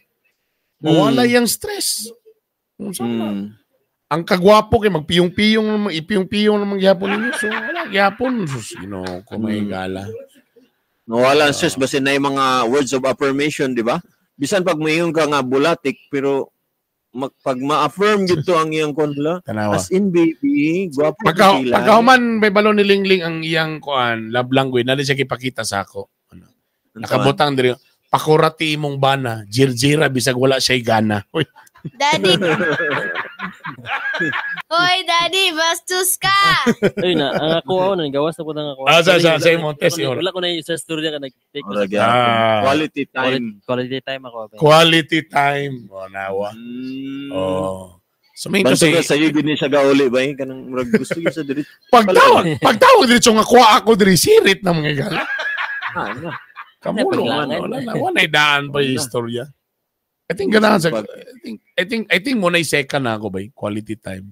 Mawala yang stress. Ang kagwapo kay magpiyong-piyong, ipiyong-piyong naman gihapon ninyo. So wala gihapon. Sus, Ginoo ko may gala. Nawala ang stress basin na yung mga words of affirmation, di ba? Bisan pag mayon ka nga bulatik pero pag ma-affirm gito ang iyang konla, as in baby, gwapo pagkahuman may balon ni Lingling ang iyang kuan, love language, nali siya gipakita sa ako. Ano? Nakabutang diri, pakurati imong bana, jirjira bisag wala siya gana. Uy. Daddy. Hoy, Daddy, bastos ka. Ayun na, ang ako nang gawas na po ng ako. Ah, sa imong test yun. Wala ko na sa story nga nag-take ko. Quality time. Quality time ako. Quality time. Oh, nawa. Oh. So, may kasi sa iyo gid ni siya gauli ba kanang murag gusto gyud sa diri. Pagtawag diretso nga kuha ako diri sirit na mga gala. Kamulo man wala na wala daan pa istorya. I think ganahan sa I think mo na second na ako ba quality time.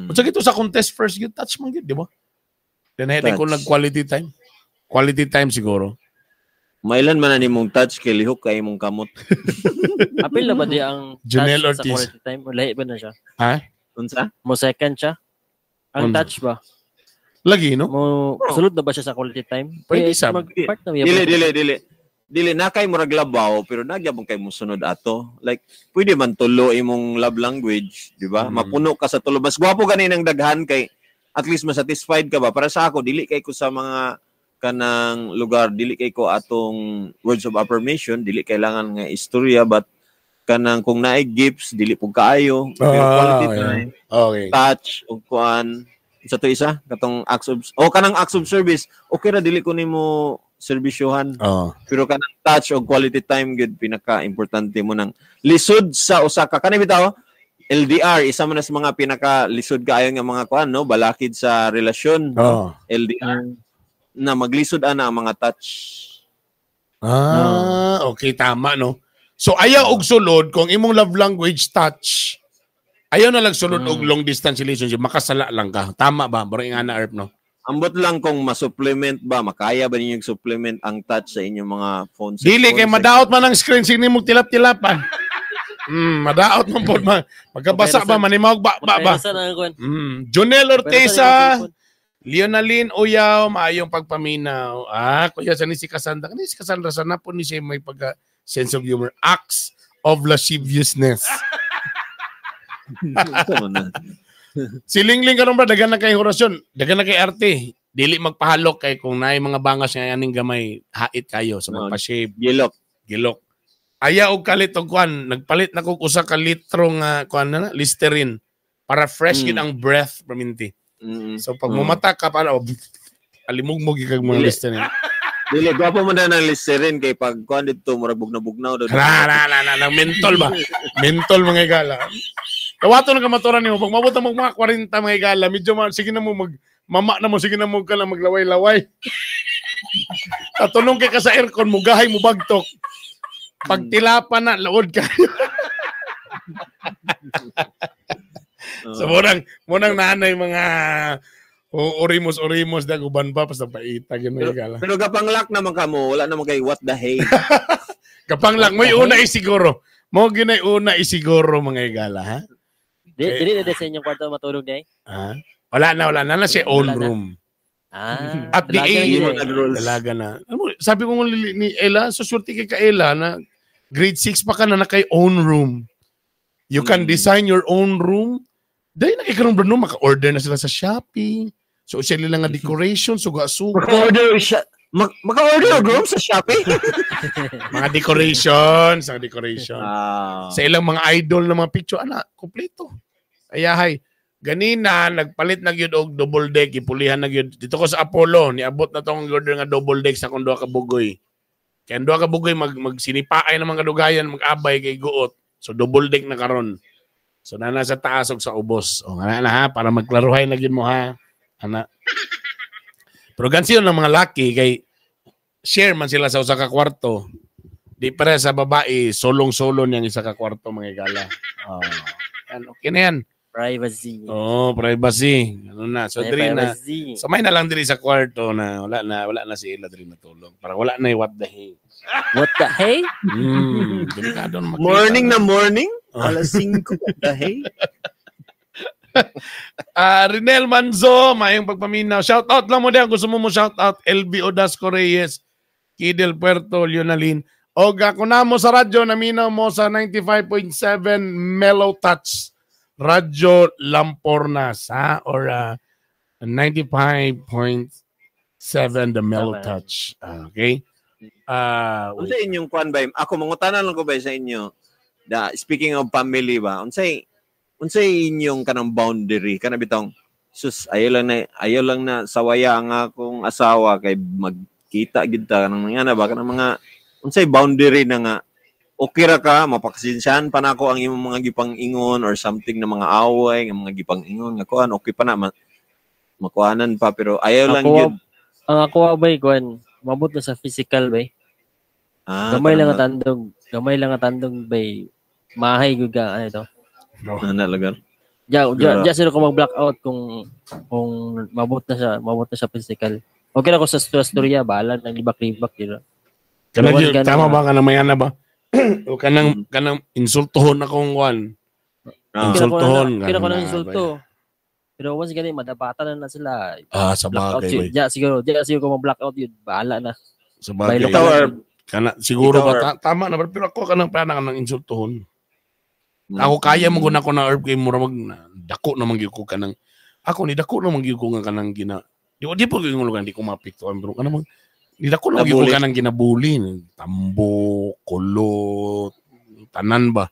Unsa gito sa contest first you touch man gyud, di ba? Then ay ko Touch. Nag quality time. Quality time siguro. Mailan man na nimong touch kay lihok kay imong kamot. Apil na ba di ang touch Junel sa Ortiz. quality time? O lahi ba na siya? Ha? Unsa? Mo second siya? Ang Unsa? touch ba? Lagi no? Mo sulod na ba siya sa quality time? Pwede Eh, sab. Mag-part na Dili, dili, dili. Dili na kay murag labaw pero nagyabong kay mo sunod ato. Like pwede man tulo imong love language, di ba? Mm. Mapuno ka sa tulo. Mas gwapo gani ng daghan kay at least masatisfied ka ba? Para sa ako dili kay ko sa mga kanang lugar dili kay ko atong words of affirmation, dili kailangan nga istorya, but kanang kung naay gifts dili pud kaayo pero quality time, touch ug kuan sa to isa katong acts of o kanang acts of service, okay ra dili ko nimo serbisyohan pero kanang touch og quality time gyud pinaka importante mo nang lisod sa usa ka kani bitaw LDR isa man na sa mga pinaka lisod kaayo nga mga kuan, no, balakid sa relasyon. LDR na maglisod ana ang mga touch. Ah, okay, tama no. So ayaw og sulod kung imong love language touch. Ayaw na lang sulod og long distance relationship, makasala lang ka. Tama ba? Bro nga na Erp no. Ambot lang kung ma-supplement ba, makaya ba ninyo supplement ang touch sa inyong mga phone? Dili kay Phone madaot man ang screen sini mo tilap-tilapan. Madaot man pod man. Pagkabasa ba manimawag ba ba ba. Sa na kuan. Jonel Orteza, Leonalyn Uyaw, maayong pagpaminaw. Ah, kuya sa ni si Cassandra. Kani si Cassandra sana po ni siya may pagka sense of humor. Acts of lasciviousness. Ito man na. Si Lingling karon ba dagan na kay orasyon, dagan na kay arte. Dili magpahalok kay kung naay mga bangas nga aning gamay hait kayo sa No. magpa-shave, Gilok. gilok. Aya og kalit og kuan, nagpalit na kog usa ka litro nga kuan na, na Listerine para fresh gid ang breath perminti. So pag mumata ka para oh, alimugmog gyud kag mga Dili. Listerine. Dili gwapo man na ng Listerine kay pag kuan didto murag bugnaw-bugnaw daw. Na na na na, na mentol ba? Mentol mga igala. Kawato na kamaturan nimo pag mabot na mo mga 40 mga igala, medyo ma, sige na mo mag mama na mo sige na mo ka na maglaway-laway. Tatulong kay ka sa aircon mugahay mo bagtok. Pag tilapa na laod ka. So munang munang nanay mga orimos orimos da guban pa basta paita gyud mga igala. Pero gapanglak naman kamo, wala naman kay what the hey. Kapang lang may una isiguro. Mo ginay una isiguro mga igala ha. Dili na sa inyong kwarto matulog day. Ah, wala na na siya own Wala na. room. Ah. At the dalaga na age, yun eh. Rules. Dalaga na. Alam mo, sabi ko nga ni Ella, so swerte kay ka Ella na grade 6 pa ka na na kay own room. You can design your own room. Dahil nakikaroon bro, no, maka-order na sila sa Shopee. So, sila lang nga decoration, suga-suga. Maka-order siya. Maka-order og room sa Shopee. Mga decoration, sa decoration. Sa ilang mga idol na mga picture, ana, kompleto. Ayahay. Ganina, nagpalit na gyud og double deck, ipulihan na gyud. Dito ko sa Apollo, niabot na tong order nga double deck sa akong duha ka bugoy. Kay ang duha ka bugoy mag magsinipaay naman kadugayan, mag-abay kay guot. So double deck na karon. So nana sa taas og sa ubos. O nga na ha para magklaruhay na gyud mo ha. Ana. Pero gansiyon ng mga laki kay share man sila sa usa ka kwarto. Di pare sa babae, solong-solo niyang isa ka kwarto mga igala. Oh. Yan, okay na yan. Privacy. Oo, privacy. Ano na. So May diri na. privacy. So may na lang diri sa kwarto na wala na si Ella diri natulog. Para wala na yung what the hey. What the hey? Delikado na makita. Morning na morning? Oh. Alas 5. What the hey? Ah, Rinel Manzo, maayong pagpaminaw. Shout out lang mo diyan gusto mo mo shout out LB Odasco Reyes, Kidel Puerto, Leonalyn. Og ako na mo sa radyo, naminaw mo sa 95.7 Mellow Touch Radyo Lampornas, ha? Or 95.7 The Mellow Tama. Touch. Ah, okay? Ah, wait. Unsa inyong kuan ba? Ako mangutana lang ko ba sa inyo. Da, speaking of family ba, unsay unsay inyong kanang boundary kana bitong sus ayaw lang na sawaya ang akong asawa kay magkita gid ta kanang nga na ba kanang mga unsay boundary na nga okay ra ka mapakasensyahan pa nako ang imong mga gipang-ingon or something na mga away nga mga gipang-ingon nga kuan okay pa na makuanan pa pero ayaw lang Ako, gyud. ang ako bay kuan, mabot na sa physical bay. Ah, Gamay lang kanang ang tandog. Gamay lang nga tandong bay mahay gyud ka ano ito. No. Ana lugar. Ja, ja, Yeah. ja sila ko mag-blackout kung mabot na siya physical. Okay na ko sa storya, bahala nang libak-libak dira. Kana Gawan gyud, ka na tama nga. ba ka na may ana ba? O kanang insultohon akong kwan. Ah. Insultohon. Kira ko na Ganun na, insulto. Pero once gani madabatan na, na sila. Ah, sa Blackout bagay. yun. Bay. Ja siguro ko mag-blackout yun. Bahala na. Sa bagay. Baylo Ikaw, Herb. Kana siguro Ikaw, ba Herb. tama na ba? Pero ako kanang plana kanang insultohon. Ako kaya mo guna ko na herb kay mura mag dako naman gyud ko kanang ako ni dako naman gyud ko nga kanang gina di po gyud nga di ko mapiktuan pero kanang di dako naman gyud ko Nabully. kanang ginabuli, tambo, kulot, tanan ba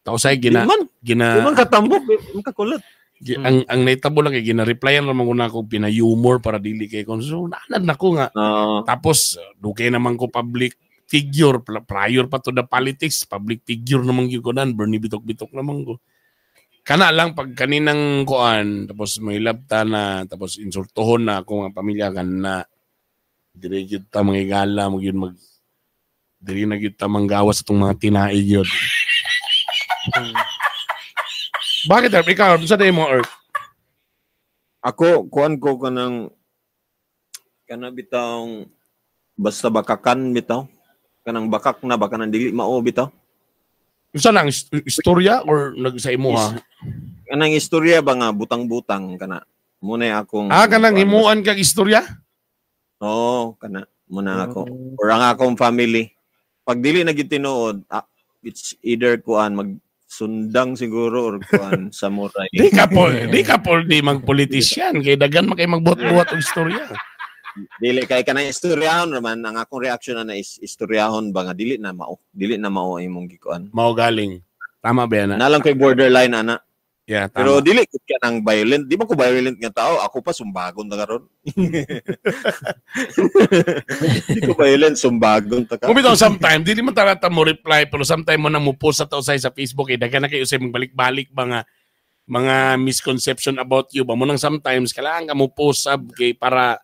tao say Di gina man, gina di man katambok, di man kakulot. Ang nahitabo lang kay gina-replyan ra man guna ako pina-humor para dili kay kon so naanad na ko nga. Oo. Tapos dugay naman ko public figure prior pa to the politics, public figure naman gyud ko nan, Bernie bitok-bitok naman ko. Kana lang pag kaninang kuan tapos may labta na tapos insultohon na ako nga pamilya kana dire gyud ta mga igala mo gyud mag diri na gyud ta manggawas atong mga tinai gyud. Bakit, Herb? Ikaw, Herb, sa day mo, Herb? Ako, kuan ko kanang kana bitawng basta bakakan bitaw. Kanang bakak na baka nang dili mao bitaw. Unsa lang istorya or nag sa imo ha? Kanang istorya ba nga butang-butang kana. Muna akong Ah, kanang kuan, himuan kag istorya? Oo, kana muna ako. Or ang akong family. Pag dili na gyud tinuod, it's either kuan magsundang siguro or kuan samurai. Di ka po di magpolitisyan kay dagan man kay magbuhat-buhat og istorya. Dili kay kanang istoryahon raman ang akong reaction na is istoryahon ba nga dili na mao. Dili na mao imong gikuan. Mao galing. Tama ba yan? Nalang kay borderline ana. Yeah, tama. Pero dili gud ka nang violent. Di ba ko violent nga tao? Ako pa sumbagon ta karon. Di ko violent, sumbagon ta ka. Kung bitaw sometime, dili man tarata mo reply, pero sometime mo na mo post sa tao sa Facebook, eh, daghan na kayo sa magbalik-balik mga misconception about you ba mo nang sometimes kailangan ka mo post sab kay para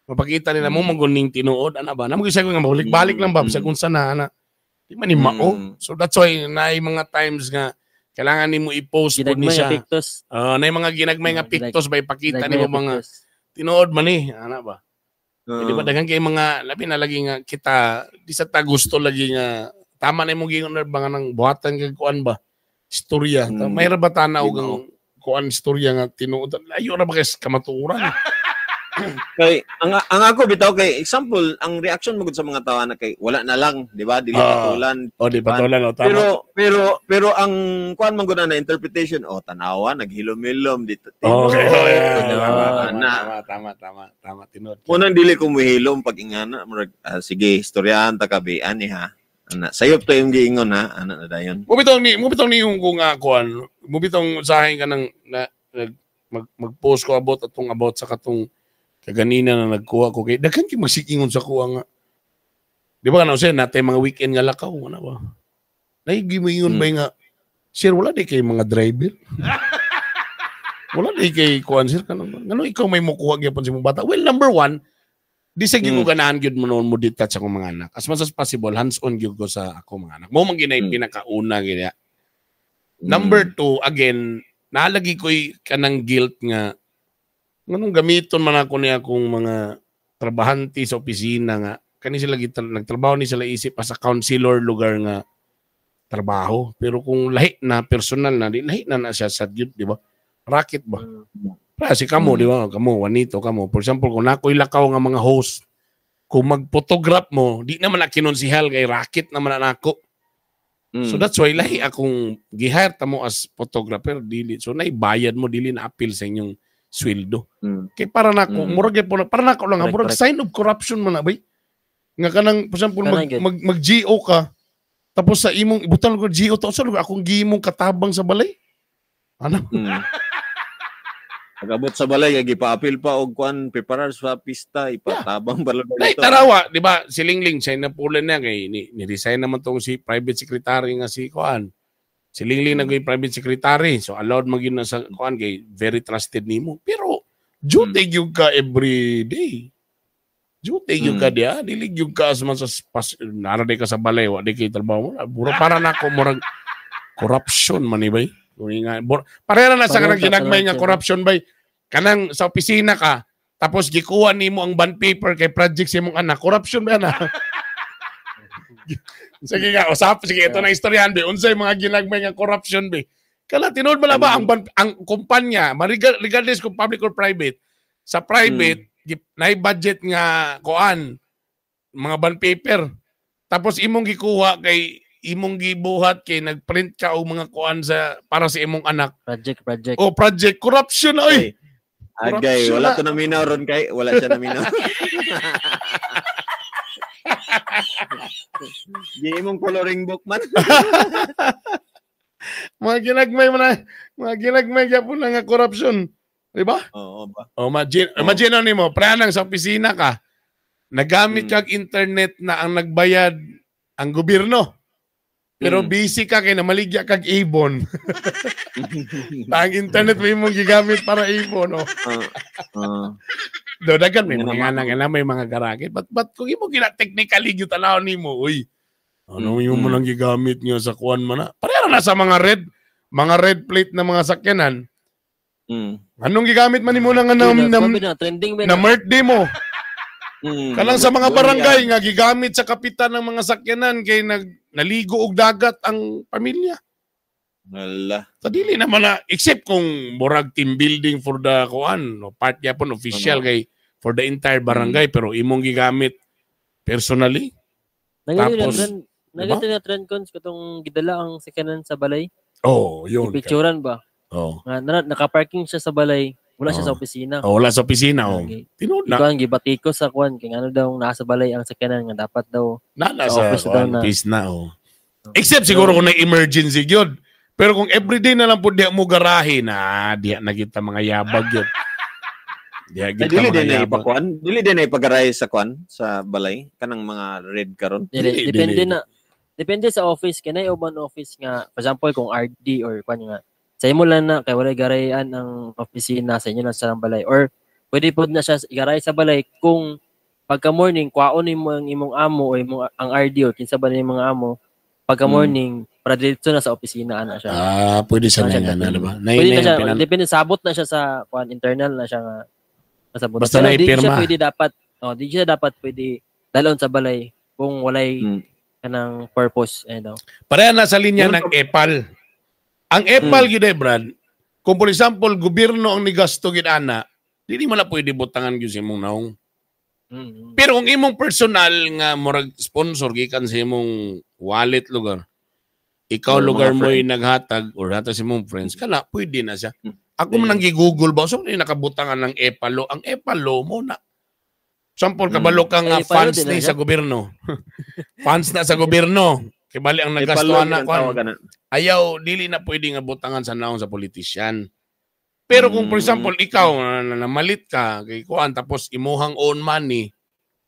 mapakita nila mo maguning tinuod ana ba namo gyud ko nga balik-balik lang ba bisag unsa na ana di man ni mao. So that's why naay mga times nga kailangan nimo i-post pud ni Ginagmay siya. nga pictos. Naay mga ginagmay nga pictos ba ipakita Ginagmay nimo nga mga pictos. tinuod man ni ana ba. Oo. Di ba daghan kay mga labi na lagi nga kita di sa ta gusto lagi nga tama na imong gingon ba nga nang buhatan kag kuan ba istorya. May ra ba tanaw Di ang kuan istorya nga tinuod layo ra ba kay kamatuoran. Kay ang ako bitaw kay example ang reaction mo gud sa mga tao na kay wala na lang, di ba? Dili patulan. O di patulan o tama. Pero pero pero ang kuan man gud na interpretation, oh tanawa naghilom-hilom dito. Okay. Oh, yeah. Tinuod. Tama, tama, Na. tama, tama, tama, tama, tinuod. Unang dili ko muhilom pag ingana murag sige istoryahan ta kabi ani ha. Ana sayop to yung giingon ha, ana na dayon. Mubitong ni yung kung nga kuan, mubitong usahay ka ng na, mag-post ko about atong about sa katong kaganina na nagkuha ko kay daghan kay magsikingon sa kuha nga. Di ba kana usahay natay mga weekend nga lakaw ana ba? Naigi mo ingon ba nga sir wala di kay mga driver. Wala di kay kuan sir kanang ngano ikaw may mukuha gyapon sa imong bata. Well, number one, di sa gyud ko ganahan gyud mo noon mo detach sa akong mga anak. As much as possible, hands-on gyud ko sa ako mga anak. Mo man ginay pinakauna gyud. Number two, again, naalagi ko'y kanang guilt nga nganong gamiton man ako niya akong mga trabahante sa opisina nga kani sila nagtrabaho ni sila isip as a counselor lugar nga trabaho pero kung lahi na personal na di lahi na na siya sa gyud, di ba? Racket ba? Para si kamo, di ba? Kamo, Juanito, kamo. For example, kung nakoy lakaw nga mga host, kung mag-photograph mo, di naman na kinonsihal kay racket naman na nako. So that's why lahi akong gihire ta mo as photographer dili. So naibayad mo dili na appeal sa inyong sweldo. Kay para nako murag gyud po para nako lang murag sign of corruption man na bay. Nga kanang for example mag, Kanang gyud. mag GO ka tapos sa imong ibutan ko GO to sa lugar akong gihimong katabang sa balay. Ano? Pag-abot sa balay, kay gipa-appeal pa og kuan preparar sa pista, ipatabang pa lang Nay dito. tarawa, di ba? Si Lingling siya napulan niya kay ni resign naman tong si private secretary nga si kuan. Si Lingling naging private secretary. So allowed maging na sa kuan kay very trusted nimo. Pero duty gyud ka every day. Duty gyud ka diya, dili gyud ka as man sa nara di ka sa balay, wa di kay trabaho. Mura para nako murag corruption man ni bay. Pareha na sa kanang ginagmay nga corruption bay. Kanang sa opisina ka, tapos gikuha nimo ang bond paper kay project sa imong anak, corruption ba na? Sige nga, usap, sige, ito na istoryahan be. Unsay mga ginagmay nga corruption be. Kala tinuod ba na ba ang kumpanya, regardless kung public or private, sa private naay budget nga kuan mga bond paper. Tapos imong gikuha kay imong gibuhat kay nagprint ka og mga kuan sa para sa imong anak. Project. Oh, project corruption oy. Agay, wala to naminaw ron kay, wala siya naminaw. Di imong coloring book man. Mga ginagmay man na, mga ginagmay gyapon na nga corruption. Di ba? Oo ba. Oh, imagine nimo, pranang sa opisina ka, nagamit kag internet na ang nagbayad ang gobyerno. Pero busy ka kay namaligya kag ibon. Ang internet mo imong gigamit para ibon, no. Do dagan may mga nga may mga garage. But kung imo gina technically gyud tan-awon nimo, uy. Ano yung mo lang gigamit niyo sa kuan man na? Pareha na sa mga red plate na mga sakyanan. Anong gigamit man nimo na nga trending na birthday mo? Kanang sa mga barangay nga gigamit sa kapitan ng mga sakyanan kay naligo og dagat ang pamilya. Wala. Sa dili naman na except kung murag team building for the kuan, no, part gyapon official kay for the entire barangay pero imong gigamit personally. Tapos nagito na trend cons katong gidala ang sakyanan sa balay. Oh, yun. Picturean ba? Oh. Nga naka-parking siya sa balay, wala siya sa opisina. Oh, wala sa opisina, oh. Okay. Tinuod na. Ikaw ang gibatiko sa kuan kay ano daw nasa balay ang sakyanan nga dapat daw na sa office daw na. Office na, oh. Except siguro kung na emergency gyud. Pero kung everyday na lang pud diha mo garahe na diha na kita mga yabag gyud. Diha kita dili mga din na yabag. Ipakuan, dili din na ipagarahe sa kuan sa balay kanang mga red karon. Dili, depende na. Depende sa office kay nay uban office nga for example kung RD or kuan nga sa imo lang na kay walay garayan ang opisina sa inyo lang sa balay or pwede pod na siya igaray sa balay kung pagka morning kwaon nimo ang imong amo o imong ang RD or kinsa ba ni mga amo pagka morning para diretso na sa opisina ana siya. Ah, pwede sa nga na ba? Pwede na siya, depende sabot na siya sa kuan internal na siya nga masabot. Basta na di ipirma. siya pwede dapat di siya dapat pwede dalon sa balay kung walay kanang purpose ano. Pareha na sa linya ng EPAL. Ang EPAL gyud Brad, kung for example gobyerno ang nigasto gyud ana, dili mo na pwede butangan gyud sa imong naong. Pero kung imong personal nga murag sponsor gikan sa imong wallet lugar, ikaw lugar mo'y naghatag or hatag sa imong friends, kana pwede na siya. Ako man ang gi-Google ba, so nakabutangan ng EPALO, ang EPALO mo na. Sample kabalo ka nga fans ni sa gobyerno. Fans na sa gobyerno. Kay bali ang nagastuhan na kuan. Ayaw dili na pwede nga butangan sa naong sa politician. Pero kung for example ikaw namalit ka kay kuan tapos imuhang own money,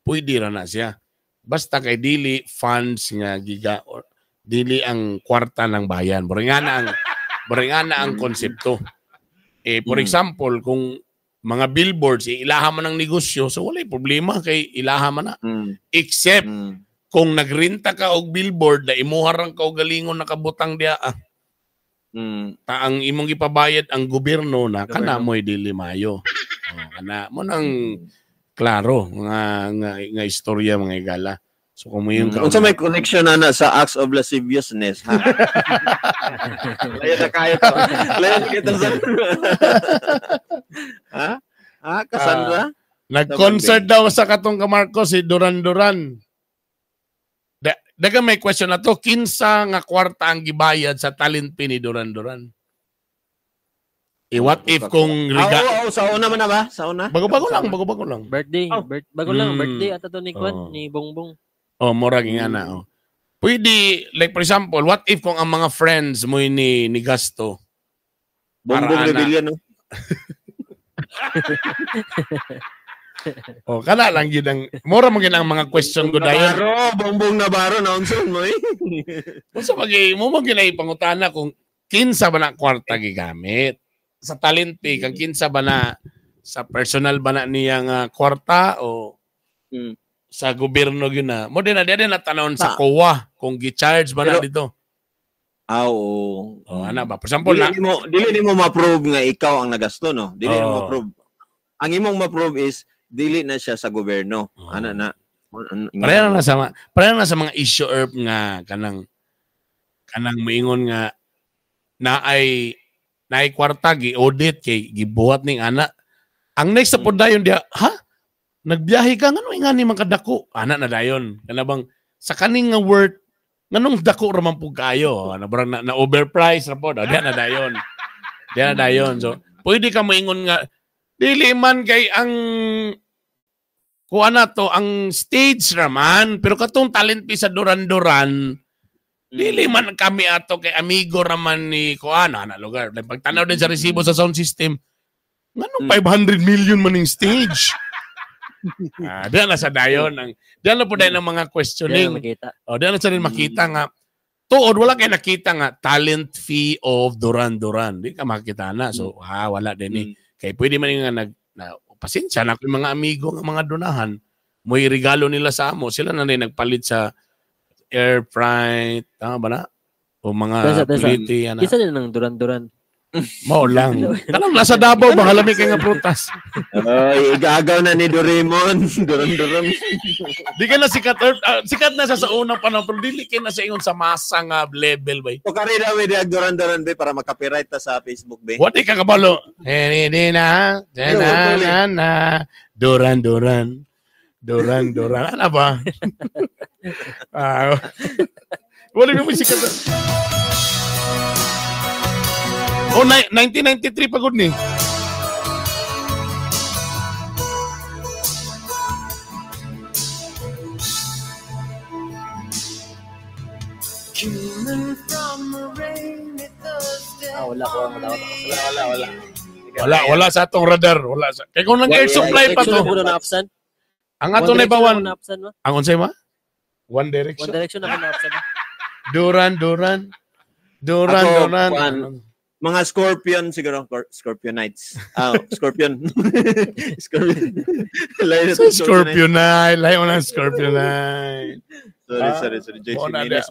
pwede ra na siya. Basta kay dili funds nga giga or dili ang kwarta ng bayan. Boringa na ang konsepto. Eh for example, kung mga billboards ilaha man ang negosyo, so walay problema kay ilaha man na. Except kung nagrinta ka og billboard na imuha rang kaugalingon nakabutang diya ta ang imong gipabayad ang gobyerno na kana mo'y dili mayo. Oh, kana mo nang klaro nga nga istorya mga igala. So kung mo yung unsa may connection na sa acts of lasciviousness ha? Layo na kayo to. Layo na kita sa ha? Ha, Cassandra? Nag-concert daw sa katong ka Marcos si Duran Duran. Daga may question na to, kinsa nga kwarta ang gibayad sa talent fee ni Duran Duran? Eh what if kung sa una man na ba? Sa una? Bago-bago lang, bago-bago lang. Birthday, bago lang birthday ato to ni Kwan, ni Bongbong. Oh, murag nga na oh. Pwede, like for example, what if kung ang mga friends mo ni Gasto? Bongbong Rebellion, no? Oh, kana lang gid ang mura man gid ang mga question ko dayon. Navarro, Bongbong Navarro naunson mo eh. Unsa pag mo man gid pangutana kung kinsa ba na kwarta gigamit sa talent fee, kang kinsa ba na sa personal ba na niya nga kwarta o Sa gobyerno gyud na. Mo din na di na tanawon sa COA kung gi-charge ba na dito. Ah, oo. Oh, ana ba? For example, dili nimo ma-prove nga ikaw ang nagasto, no? Dili nimo ma-prove. Ang imong ma-prove is dili na siya sa gobyerno. Oh. Ana na. Pareha na sa mga issue erp nga kanang moingon nga naay kwarta gi-audit kay gibuhat ning ana. Ang next sa pod dayon diha, ha? Nagbiyahe ka ngano ingani man kadako? Ana na dayon. Kana bang sa kaning nga worth nganong dako ra man pud kayo? Ana barang na overprice ra pod. Diha na dayon. Diha na dayon. So pwede ka moingon nga dili man kay ang kuha na to ang stage raman pero katong talent piece sa Duran-Duran dili man kami ato kay amigo raman ni kuha na lugar. Pagtanaw din sa resibo sa sound system nganong 500 million man ning stage. Diyan na sa dayon ang diyan na po dayon ang mga questioning. Oh, diyan na sa rin makita nga tuod wala kay nakita nga talent fee of Duran-Duran. Di ka makita na. So wala din eh. Kay pwede man nga pasensya na kung mga amigo nga mga dunahan mo'y regalo nila sa amo. Sila na rin nagpalit sa air fry, tama ba na? O mga pliti. Isa din ng Duran-Duran. Mao lang. Tanong nasa Davao ba halami kay nga prutas. Ay, igagaw na ni Doraemon. Duran-Duran. Di ka na sikat. Sikat na sa unang panahon pero dili kay na sa ingon sa masa nga level bay. O kari daw di Duran-Duran bay para makapiright ta sa Facebook bay. What di ka kabalo? Di na na na na Duran-Duran. Duran-Duran. Ano ba? Wala mo sikat. Oh, 1993 pagod ni. Wala ko ang wala. Wala sa atong radar, wala sa. Kay kung nang air supply pa to. Ang ato na ibawan. Ang unsay ma? One Direction. One Direction ako na absent. Duran-Duran. Duran-Duran. Mga Scorpion siguro, Scorpionites. Scorpion. Scorpion. So, Scorpionite. Layo na Scorpionite. Sorry.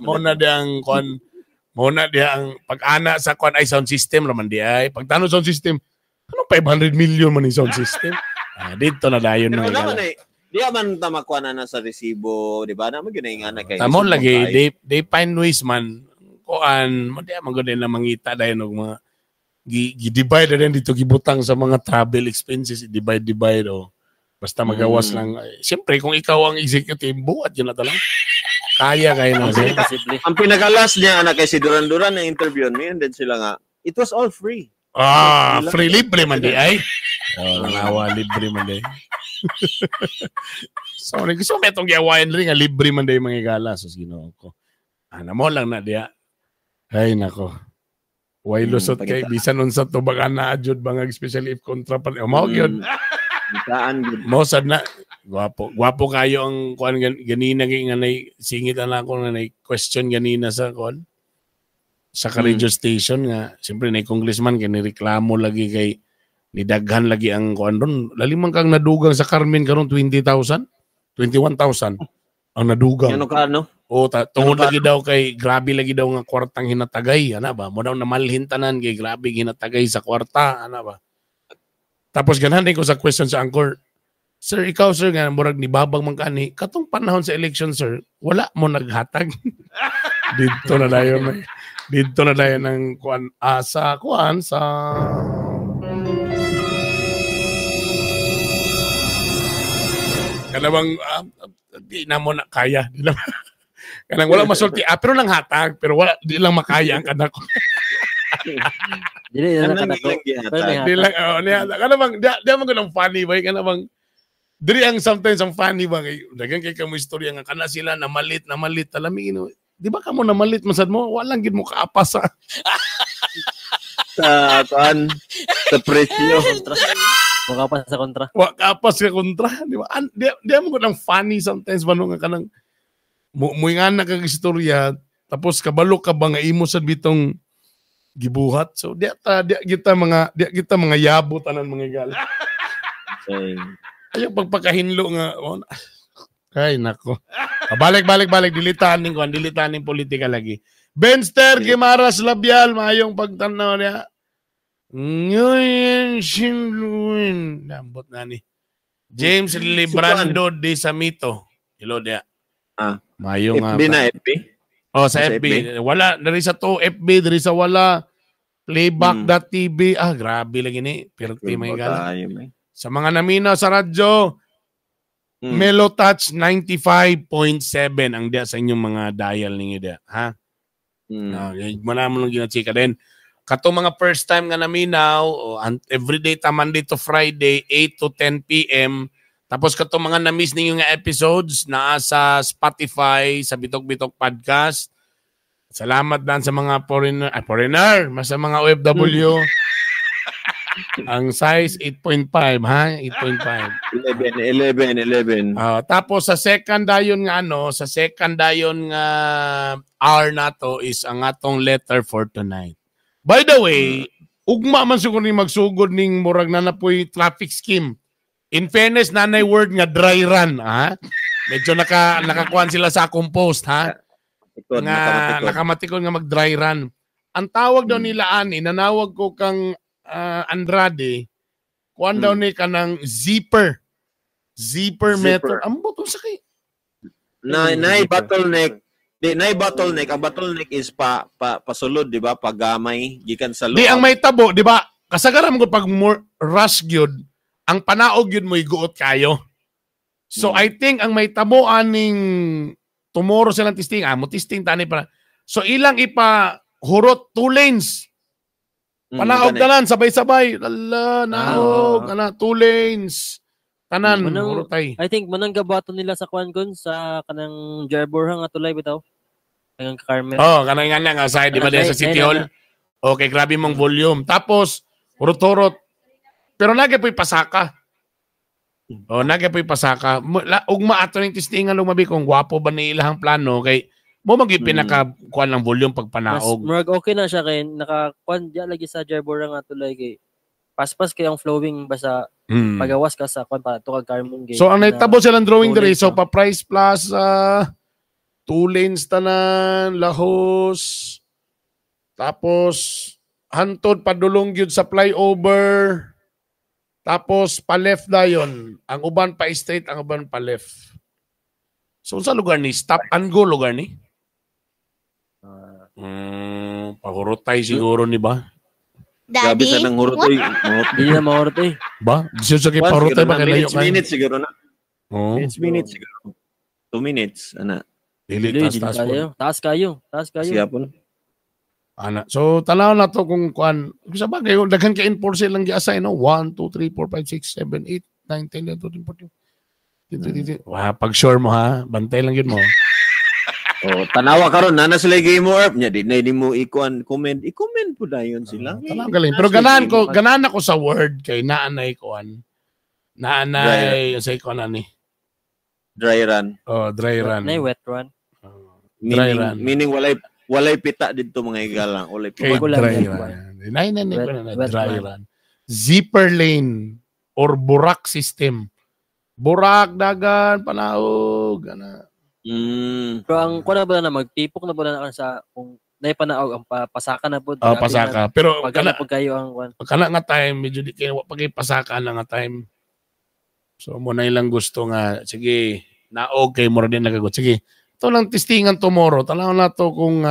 Muna di ang kwan, muna di ang pag-ana sa kwan ay sound system raman di ay. Pagtano sound system, anong 500 million man yung sound system? Dito na dayon na. Pero naman eh, di man tamakuan na sa resibo, di ba? Naman ginaingan na kayo. Tamo lagi, they find ways man. Kuan, di man gud na mangita dayon og mga gi-divide na din dito gibutang sa mga travel expenses, divide o basta magawas lang. Siyempre kung ikaw ang executive, buhat yun na talang. Kaya na. Ang pinakalas niya anak kay si Duran-Duran ng interview niya, and then sila nga, it was all free. Free libre man di ay. Oh, nangawa libre man di. So, gusto mo itong giawayan rin nga libre man di mga gala. So, Ginoo ko. Ana mo lang na diya. Ay, nako. Way lusot kay bisan unsa to baka na adjud bangag especially if kontra pa. Mao gyud. Saan gyud? Mao sad na. Gwapo. Gwapo kayo ang kuan ganina nga nay singit na ako nga nay question ganina sa kuan sa radio station nga siyempre nay congressman kay nireklamo lagi kay nidaghan lagi ang kuan ron. Lalimang kang nadugang sa Carmen karon 20,000, 21,000 ang nadugang. Ano ka no? O tungod lagi daw kay grabe lagi daw nga kwartang hinatagay, ana ba? Mo daw namalhin tanan kay grabe hinatagay sa kwarta, ana ba? Tapos ganahan din ko sa question sa anchor. Sir, ikaw sir nga murag nibabang man kani katong panahon sa election sir, wala mo naghatag. Didto na dayon. Didto na dayon ang kuan sa kuan sa kanabang di na mo na kaya. Di lang. Kanang wala masulti. Pero nang hatag. Pero wala, di lang makaya ang kanak ko. Dili lang kanak ko. Di lang, kanabang, di man ganang funny ba? Kanabang, diri ang sometimes ang funny ba? Dagan kay kamo istorya nga kana sila namalit. Talami, di ba kamo namalit? Masad mo, walang gid mo kaapas sa sa kuan sa presyo. Wakapas sa kontra. Wakapas sa kontra, di ba? Di mo ganang funny sometimes ba nga kanang muingan na kag istorya tapos kabalo ka ba nga imo sad bitong gibuhat. So di kita mga yabo tanan mga gal. Ayaw pagpakahinlo nga oh, Ay, nako. Ah, balik, balik, balik. Dilitaan ning kuan, dilitaan ning politika lagi. Benster Gimaras Labial, maayong pagtanaw niya. Ngayon, sinluin. Lambot na ni. James Librando de Samito. Hello dia. Ah. Maayong FB na, FB. Oh, sa Sa FB. Wala diri sa to FB, diri sa wala. Playback.tv. Ah, grabe lagi ni. Pirti may gala. Tayo, may. Sa mga naminaw sa radyo, Melo Touch 95.7 ang diya sa inyong mga dial ninyo diya, ha? No, mo na mo lang ginachika din. Kato mga first time nga naminaw, everyday ta Monday to Friday 8 to 10 PM. Tapos kato mga na-miss ninyo nga episodes naa sa Spotify sa Bitok Bitok Podcast. Salamat dan sa mga foreigner, ay, foreigner, mas sa mga OFW. Ang size 8.5 ha, 8.5. 11, 11, 11. Ah, tapos sa second dayon nga ano, sa second dayon nga R nato is ang atong letter for tonight. By the way, ugma man siguro ni magsugod ning murag na napoy traffic scheme. In fairness, nanay word nga dry run, ha? Medyo nakakuan sila sa akong post, ha? Tikod, Nga nakamatikod. nakamatikod nga mag dry run. Ang tawag daw nila ani, nanawag ko kang Andrade, kuan daw ni kanang zipper. Zipper, Zipper. method. Ambot unsa kay? Na nay bottleneck. Di nay bottleneck. Ang bottleneck is pa, pa pasulod, di ba? Pagamay gikan sa Di ang may tabo, di ba? Kasagaran mo pag more rush gyud, ang panaog gyud mo iguot kayo. So I think ang may tabo aning tomorrow silang testing, mo testing tani para. So ilang ipa hurot two lanes. Panaog tanan sabay-sabay. Lala, naog, ana two lanes. Tanan, Manang- hurotay. I think manang gabato nila sa kwan kun sa kanang Jarbor nga tulay bitaw. Kanang Carmen. Oh, kanang nga nga side di ba Kanang diya sa City Hall? Okay, grabe mong volume. Tapos hurot-hurot. Pero lagi po'y pasaka. Oh, lagi po'y pasaka. Ugma ato ning testingan lumabi kung gwapo ba ni ilahang plano kay mo magi pinaka kuan ng volume pag Mas panaog. murag okay na siya kay naka kwan diya lagi sa Jarbor nga tulay kay paspas kay ang flowing basta pagawas ka sa kwan para to kag Carmen kay. So ang naitabo silang drawing two diri lanes so na. pa Price Plaza, two lanes tanan, lahos. Tapos hantod padulong gyud sa flyover. Tapos pa left dayon. Ang uban pa straight, ang uban pa left. So sa lugar ni stop and go lugar ni? Pahurotay siguro ni ba? Grabe Daddy, sa nang hurot oy. Dili na mahurot eh. Ba? Gusto sa kay pahurotay ba kay layo Minutes, kayo? minutes siguro na. Oo. Minutes, minutes siguro. 2 minutes, ana. Dili Dili taas dili taas po. kayo. Taas kayo. Taas kayo. Siya po. Ana. So tanaw na to kung kuan sa bagay daghan kay enforcer lang gi-assign no 1 2 3 4 5 6 7 8 9 10 11 12 13 14. Wah, pag sure mo ha, bantay lang yun mo. Oh, tanawa karon na na sila game orb nya di na mo ikuan comment. I-comment po dayon sila. Tanaw galing. Pero ganahan ako sa word kay naanay kuan. Naanay sa kuan ani. Dry run. Oh, dry run. Nay wet run. Dry Meaning, run. meaning walay pita didto mga higala, walay Kay pita. Wala dry lang. run. Nay nay nay Wet- nay, wet dry run. run. Zipper lane or burak system. Burak dagan panaog ana. Pero ang kuan na ba na magtipok na ba na sa kung nay panaog ang pasaka na po. Oh, pasaka. Pero Pag kana na po kayo ang kuan. kana nga time medyo di kayo wa pa kay pasaka na nga time. So mo na ilang gusto nga sige na okay mo din nagagot. Sige. Ito lang testingan tomorrow. Tanaw na to kung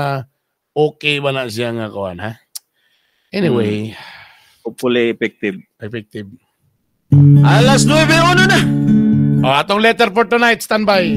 okay ba na siya nga kuan ha. Anyway, Hopefully effective. effective. Alas 9:01 na. Oh, atong letter for tonight, standby.